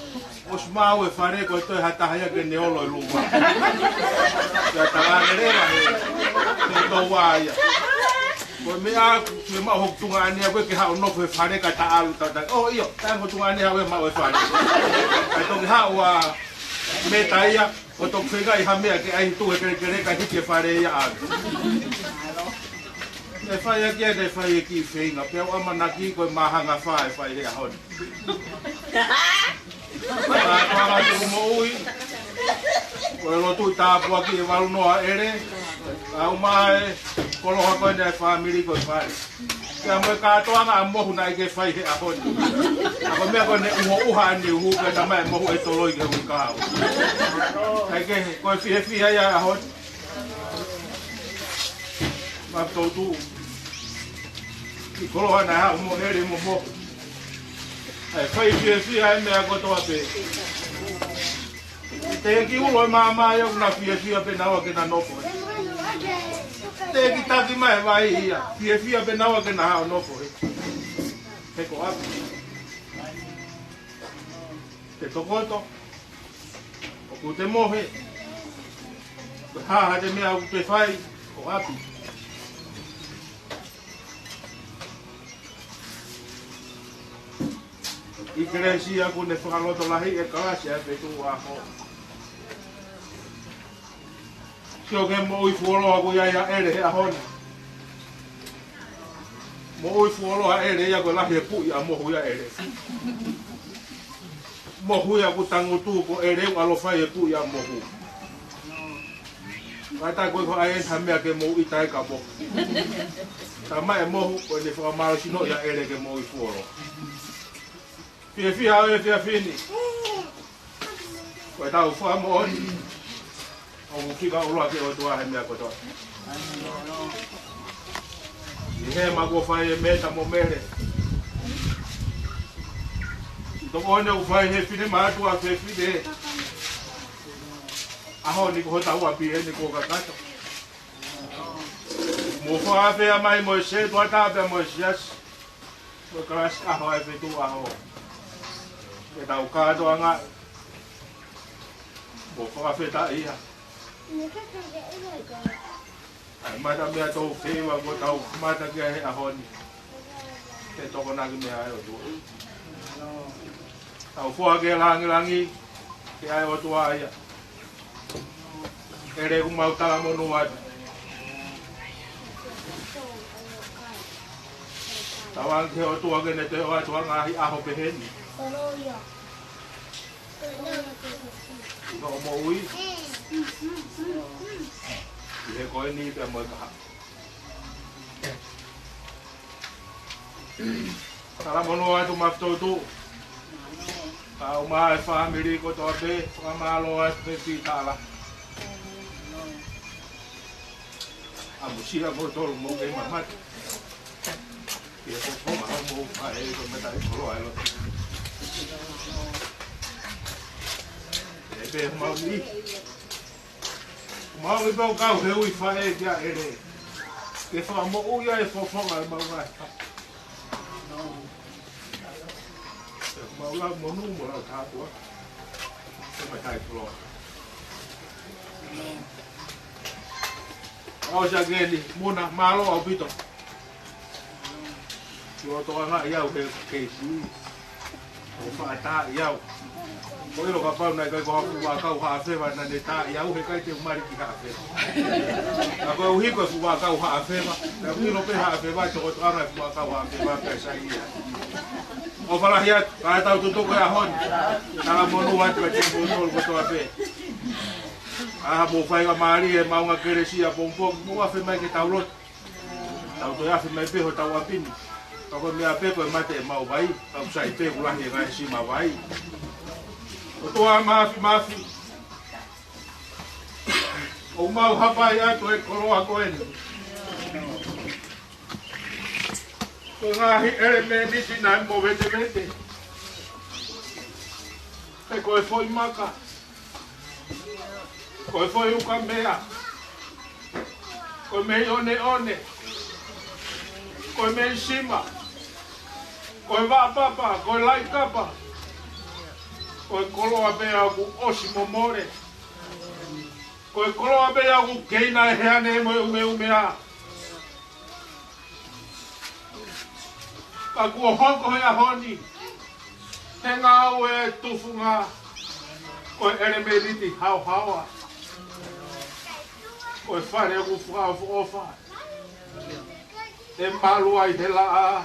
ʻOsi maʻu e fale ko e toe ha taha ia ke ne olo ʻi luma. Pea talaange leva he, he touʻa ia. Ko e meʻa, ke maʻu hoku tuongaʻane ʻaʻaku ke haʻu ʻo nofo he fale ka ta ʻalu tata. ʻŌ ʻio, tae mo tuongaʻane haʻu ʻo maʻu e fale. Kae toki haʻu ʻa Meta ia. Ko e toki feinga ʻi ha meʻa ke ʻai tuʻu he kelekele ka hiki e fale ia ʻalu. Ne fai ʻaki ia, ne fai e kiʻi feinga. Pea u ʻamanaki ko e māhanga fā ʻe fai he ʻaho ni. Ka ko anga tuku moʻui. Ko e lotu tāpuaki e valu noa ʻEle. Ka u mai koloa ko eni e fāmili ko e fale. Pea mo e kātoanga ʻa Mohu naʻe ʻikai ke fai he ʻaho ni. ʻA ko e meʻa ko eni ʻuhoʻuha ʻene uhu pea talamai ʻe Mohu ʻe toloi ke ui kau. ʻIkai ke, ko e fiefia ia ʻaho ni. Tautu. ʻI koloa naʻe haʻu mo ʻEle mo Mohu. ʻA e fai fiefia e meʻa kotoa pē. Teʻeki ulo e maama ia ʻoku na fiefia pē naua ke na nofo. Teʻeki taki mai e vai ia. Fiefia pē naua ke na haʻu nofo. He ko ʻapi. Te tokoto. ʻOku te mohe. Ko e hā ha te meʻa ʻoku te fai, ko ʻapi. ʻI Kelesia ʻoku ne fakalotolahi e kalasi ʻa e feituʻu ʻaho. Sio ki he moʻui fuoloa ʻoku ʻi ai ʻa ʻEle he ʻaho ni. Moʻui fuoloa ʻa ʻEle ia ko e lahi e puʻi ʻa Mohu ia ʻEle. Mohu ia ʻoku tangutu ko ʻEle ʻoku ʻalu ʻo fai e puʻi ʻa Mohu. Ka ta ko e ko ai ha meʻa ke mou ʻita ai ka Mohu. Tama e Mohu ko ʻene fakamālohisino ia ʻEle ke moʻui fuoloa. Fiefia ʻa e efiafi ni. Ko e tau fakamoʻoni. ʻOku fika ʻuluaki ʻOtua he meʻa kotoa. ʻI he ma ko fai e meta mo mele. Tokoni ʻoku fai he fine mātuʻa fefine. ʻAho ni ko hotau ʻapi eni ko kakato. Mo fakafea mai mo e setuata pea mo e siasi. Ko e kalasi ʻaho ʻa e feituʻu ʻaho. Ke tau kātoanga. Mo fakafetaʻi ia. ʻA e mata meʻa tau feiva ko tau mata ki ai he ʻaho ni. Ke tokonaki meʻa ʻa e ʻOtua. Tau foaki e langilangi ki ai ʻOtua ia. ʻEle ʻoku mau talamonū atu. Tauange ki he ʻOtua ke ne toe ʻoatu ha ngaahi ʻaho pehē ni. ʻI hoʻo moʻui. ʻI he ko eni pea mo e kahaʻu. Talamonū atu Mafi Toutou. Ka ʻuma e fāmili kotoa pē, fakamālō atu pē Pitala. ʻA mo sila mo tolu mo ke mamata. Ia ko ko ma mo pa e ko mata e koloa e lo. E pē mau ni. Mau ʻi pau kau he ui faʻē kia ʻEle. Ke fakamoʻui ʻa e fofonga ʻe mau ngai. Mau lau monū mo lau tāpua. Ke matai koloa. ʻAo sa ke ni, Muna, mālō ʻaupito. Ki o toka ngā i au he kei sui. ʻO fakatā i au. Ko ilo kapau nai kai ko haku wākau haʻafeva na ne tā i au he kai te umari ki haʻafeva. Na ko e uhi ko e fuʻu wākau haʻafeva. Na ko ilo pē haʻafeva, toko toka ngā fuʻu wākau haʻafeva pē sai ia. ʻO falahi atu, ka tau tutuku e ʻaho ni. Talamonū atu ka te mou tolu kotoa pē. ʻA ha mou fai ka mālie, maunga Kelesia pongipongi, mou afe mai ke tau lotu. Tau toe afe mai pē hotau ʻapi ni. Ka ko e meʻa pē ko e mate ʻe mau vai, ka ʻoku sai pē ʻoku lahi e ngaahi sima vai. ʻOtua Mafimafi. ʻOku mau hapai atu e koloa ko eni. Ko e ngaahi ʻelemēniti naʻe movetevete. He ko e foʻi maka. Ko e foʻi ukamea. Ko e mei ʻoneʻone. Ko e mei sima. Ko e vaʻa papa, ko e laikapa. Ko e koloa pē ʻoku ʻosi momole. Ko e koloa pē ʻoku keina ʻe he ane mo e ʻumeʻumea. Ka kuo hoko he ʻaho ni, he ngāue tufunga, ko e ʻelemēniti haohaoa, ko e fale ʻoku fakaʻofoʻofa, ʻe malu ai he laʻā,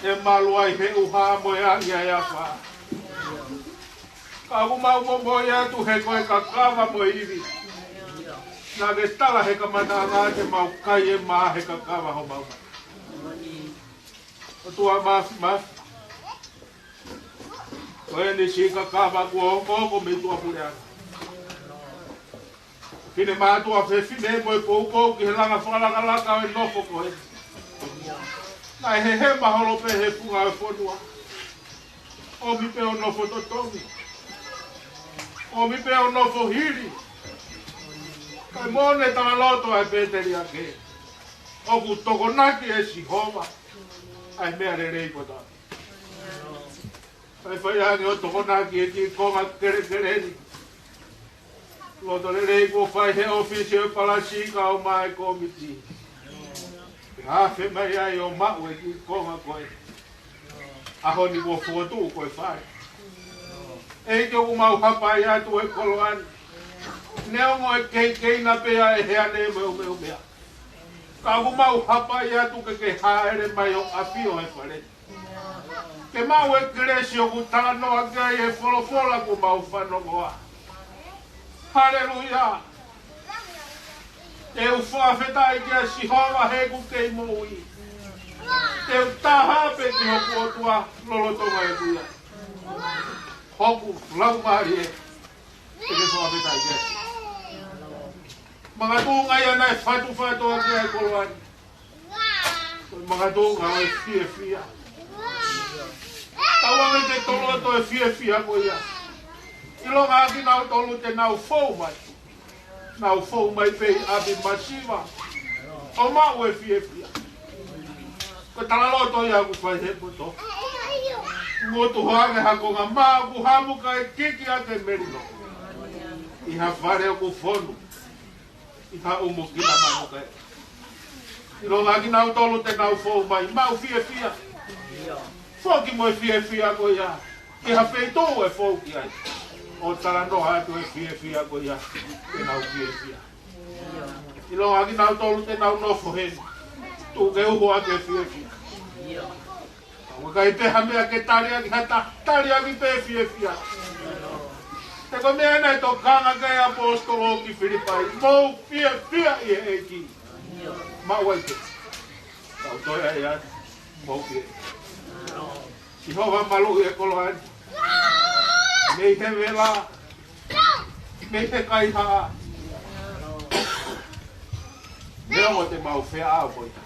ʻe malu ai he ʻuha mo e ʻaʻi ʻa e afa. Ka ʻoku mau momoi atu he ko e kakava mo e ivi. Naʻa ke tala he kamataʻanga te mau kai e mā he kakava homau. ʻOtua Mafimafi. Ko eni siʻi kakava kuo hoko ko mei tuʻapuleʻanga. Finemātuʻa fefine mo e poupou ki he langa fakalakalaka ʻo e nofo ko ē. Naʻe hehema holo pē he funga ʻo e fonua. ʻOmi pē ʻo nofo totongi. ʻOmi pē ʻo nofo hili. Kae moʻoni e talaloto ʻa e pēteliake. ʻOku tokonaki ʻe Sihova ʻa e meʻa lelei kotoa. Kae fai ange ʻo tokonaki e kiʻi konga kelekele ni. Loto lelei kuo fai he ʻōfisi ʻo e palasi kae ʻumaʻā e kōmiti. Pea afe mai ai ʻo maʻu e kiʻi konga ko ē. ʻAho ni kuo fokotuʻu ko e fale. ʻEiki, ʻoku mau hapai atu he koloa ni. Neongo e keikeina pē ʻa e hea ni mo e umeumea, ka ʻoku mau hapai atu ke ke hāʻele mai ʻo ʻafio he fale ni. Ke maʻu e kelesi ʻoku talanoa ki ai e folofola kuo mau fanongoa. Haleluia. Te u fakafetaʻi kia Sihova heʻeku kei moʻui. Te u taha pē ki hoku ʻOtua lolotonga ʻeku ʻi ai. Hoku laumālie, te ke fakafetaʻi kia Sihova. Makatuʻunga ia naʻe fatufatu ʻaki ʻa e koloa ni. Ko e makatuʻunga ʻo e fiefia. Tauange ke toloto e fiefia ko ia. ʻIlonga kinautolu te nau fou mai, nau fou mai pē ʻi ʻapi masiva ʻo maʻu e fiefia. Ko e talaloto ia ʻoku fai he poto. Ngutu hake ha konga mā ʻoku hamu kae kiki ʻaki e melino ʻi ha fale ʻoku fonu ʻi ha ʻumu kina manu kae. ʻIlonga kinautolu te nau fou mai, maʻu fiefia. Foki mo e fiefia ko ia ki ha feituʻu ʻe fou ki ai, ʻo talanoa atu e fiefia ko ia, te nau fiefia. ʻIlonga kinautolu te nau nofo heni, tuku ke uhu ʻaki e fiefia. ʻOku ʻikai pē ha meʻa ke tali ʻaki ha taha, tali ʻaki pē fiefia. He ko e meʻa naʻe tokanga ki ai e ʻaposetolo ki Filipai, mou fiefia ʻi he ʻEiki. Maʻu ai pē. Kau toe ai atu, mou fiefia. Sihova, maluʻi e koloa ni mei he vela, mei he kaihaʻa. Neongo te mau feʻao ko ia,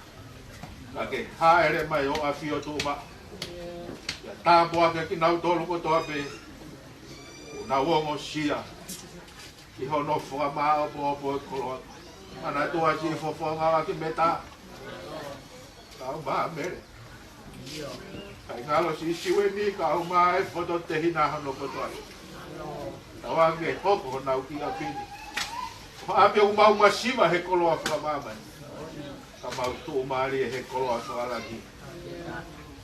ka ke hāʻele mai ʻo ʻafio tuʻumaʻu. Pea tāpuakiʻi kinautolu kotoa pē ʻoku nau ongosia ʻi hono fakamāʻopoʻopo e koloa. Manatua siʻi fofonga ʻaki meta. Kau mā mele. Kae ngalo siʻi siueni, kau mā e fototehina hono kotoa. Tauange ke hoko honau kiʻi ʻapi ni ko ha ʻapi ʻoku mau masiva he koloa fakamāmani, ka mau tuʻumālie he koloa fakalangi.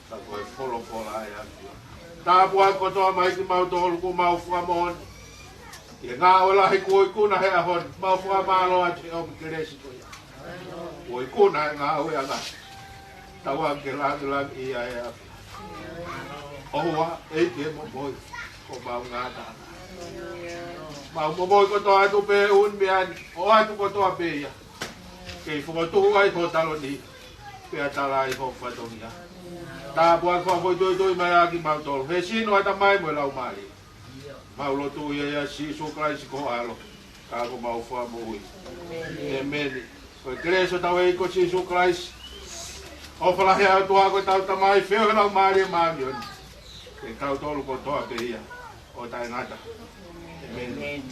Ka ko e folofola ʻa e ʻAfiona. Tāpuakiʻi kotoa mai kimautolu kuo mau fakamoʻoni ki he ngāue lahi kuo ikuna he ʻaho ni. Mau fakamālō atu he ʻomi kelesi ko ia. Kuo ikuna e ngāue ʻa e ngaahi tauange ke langilangiʻia e ʻAfiona. ʻOua ʻe ʻi ai ke momoi, ko mau ngata. Mau momoi kotoa atu pē ʻū meʻa ni, ʻoatu kotoa pē ia. Kei fokotuʻu ai ho taloni, pea tala ai ho fatongia. Tāpuakiʻi fakafoʻituitui mai ʻa kimautolu he sino, ʻatamai mo e laumālie. Mau lotu ia ʻia Sīsū Kalaisi ko ho ʻAlo, ka ko homau Fakamoʻui. ʻĒmeni. Ko e kelesi ʻa hotau ʻEiki ko Sīsū Kalaisi, ʻofa lahi ʻa e ʻOtua ko ʻetau Tamai, feohi ʻa e Laumālie Māʻoniʻoni, ke kau kimoutolu kotoa pē ia ʻo taʻengata. ʻĒmeni.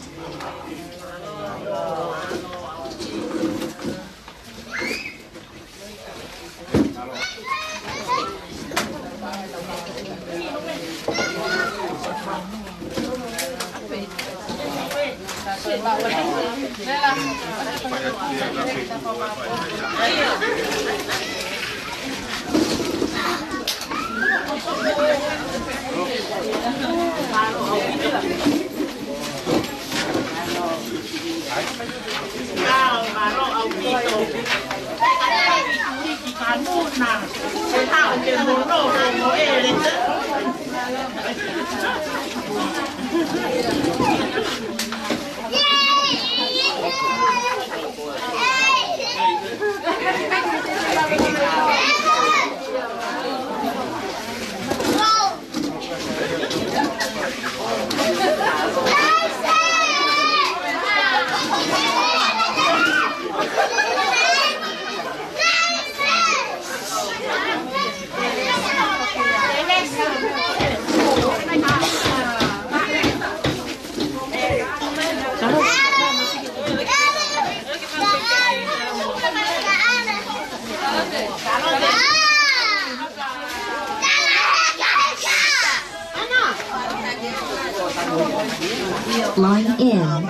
Line in.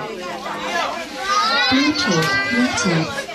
Bluetooth connected.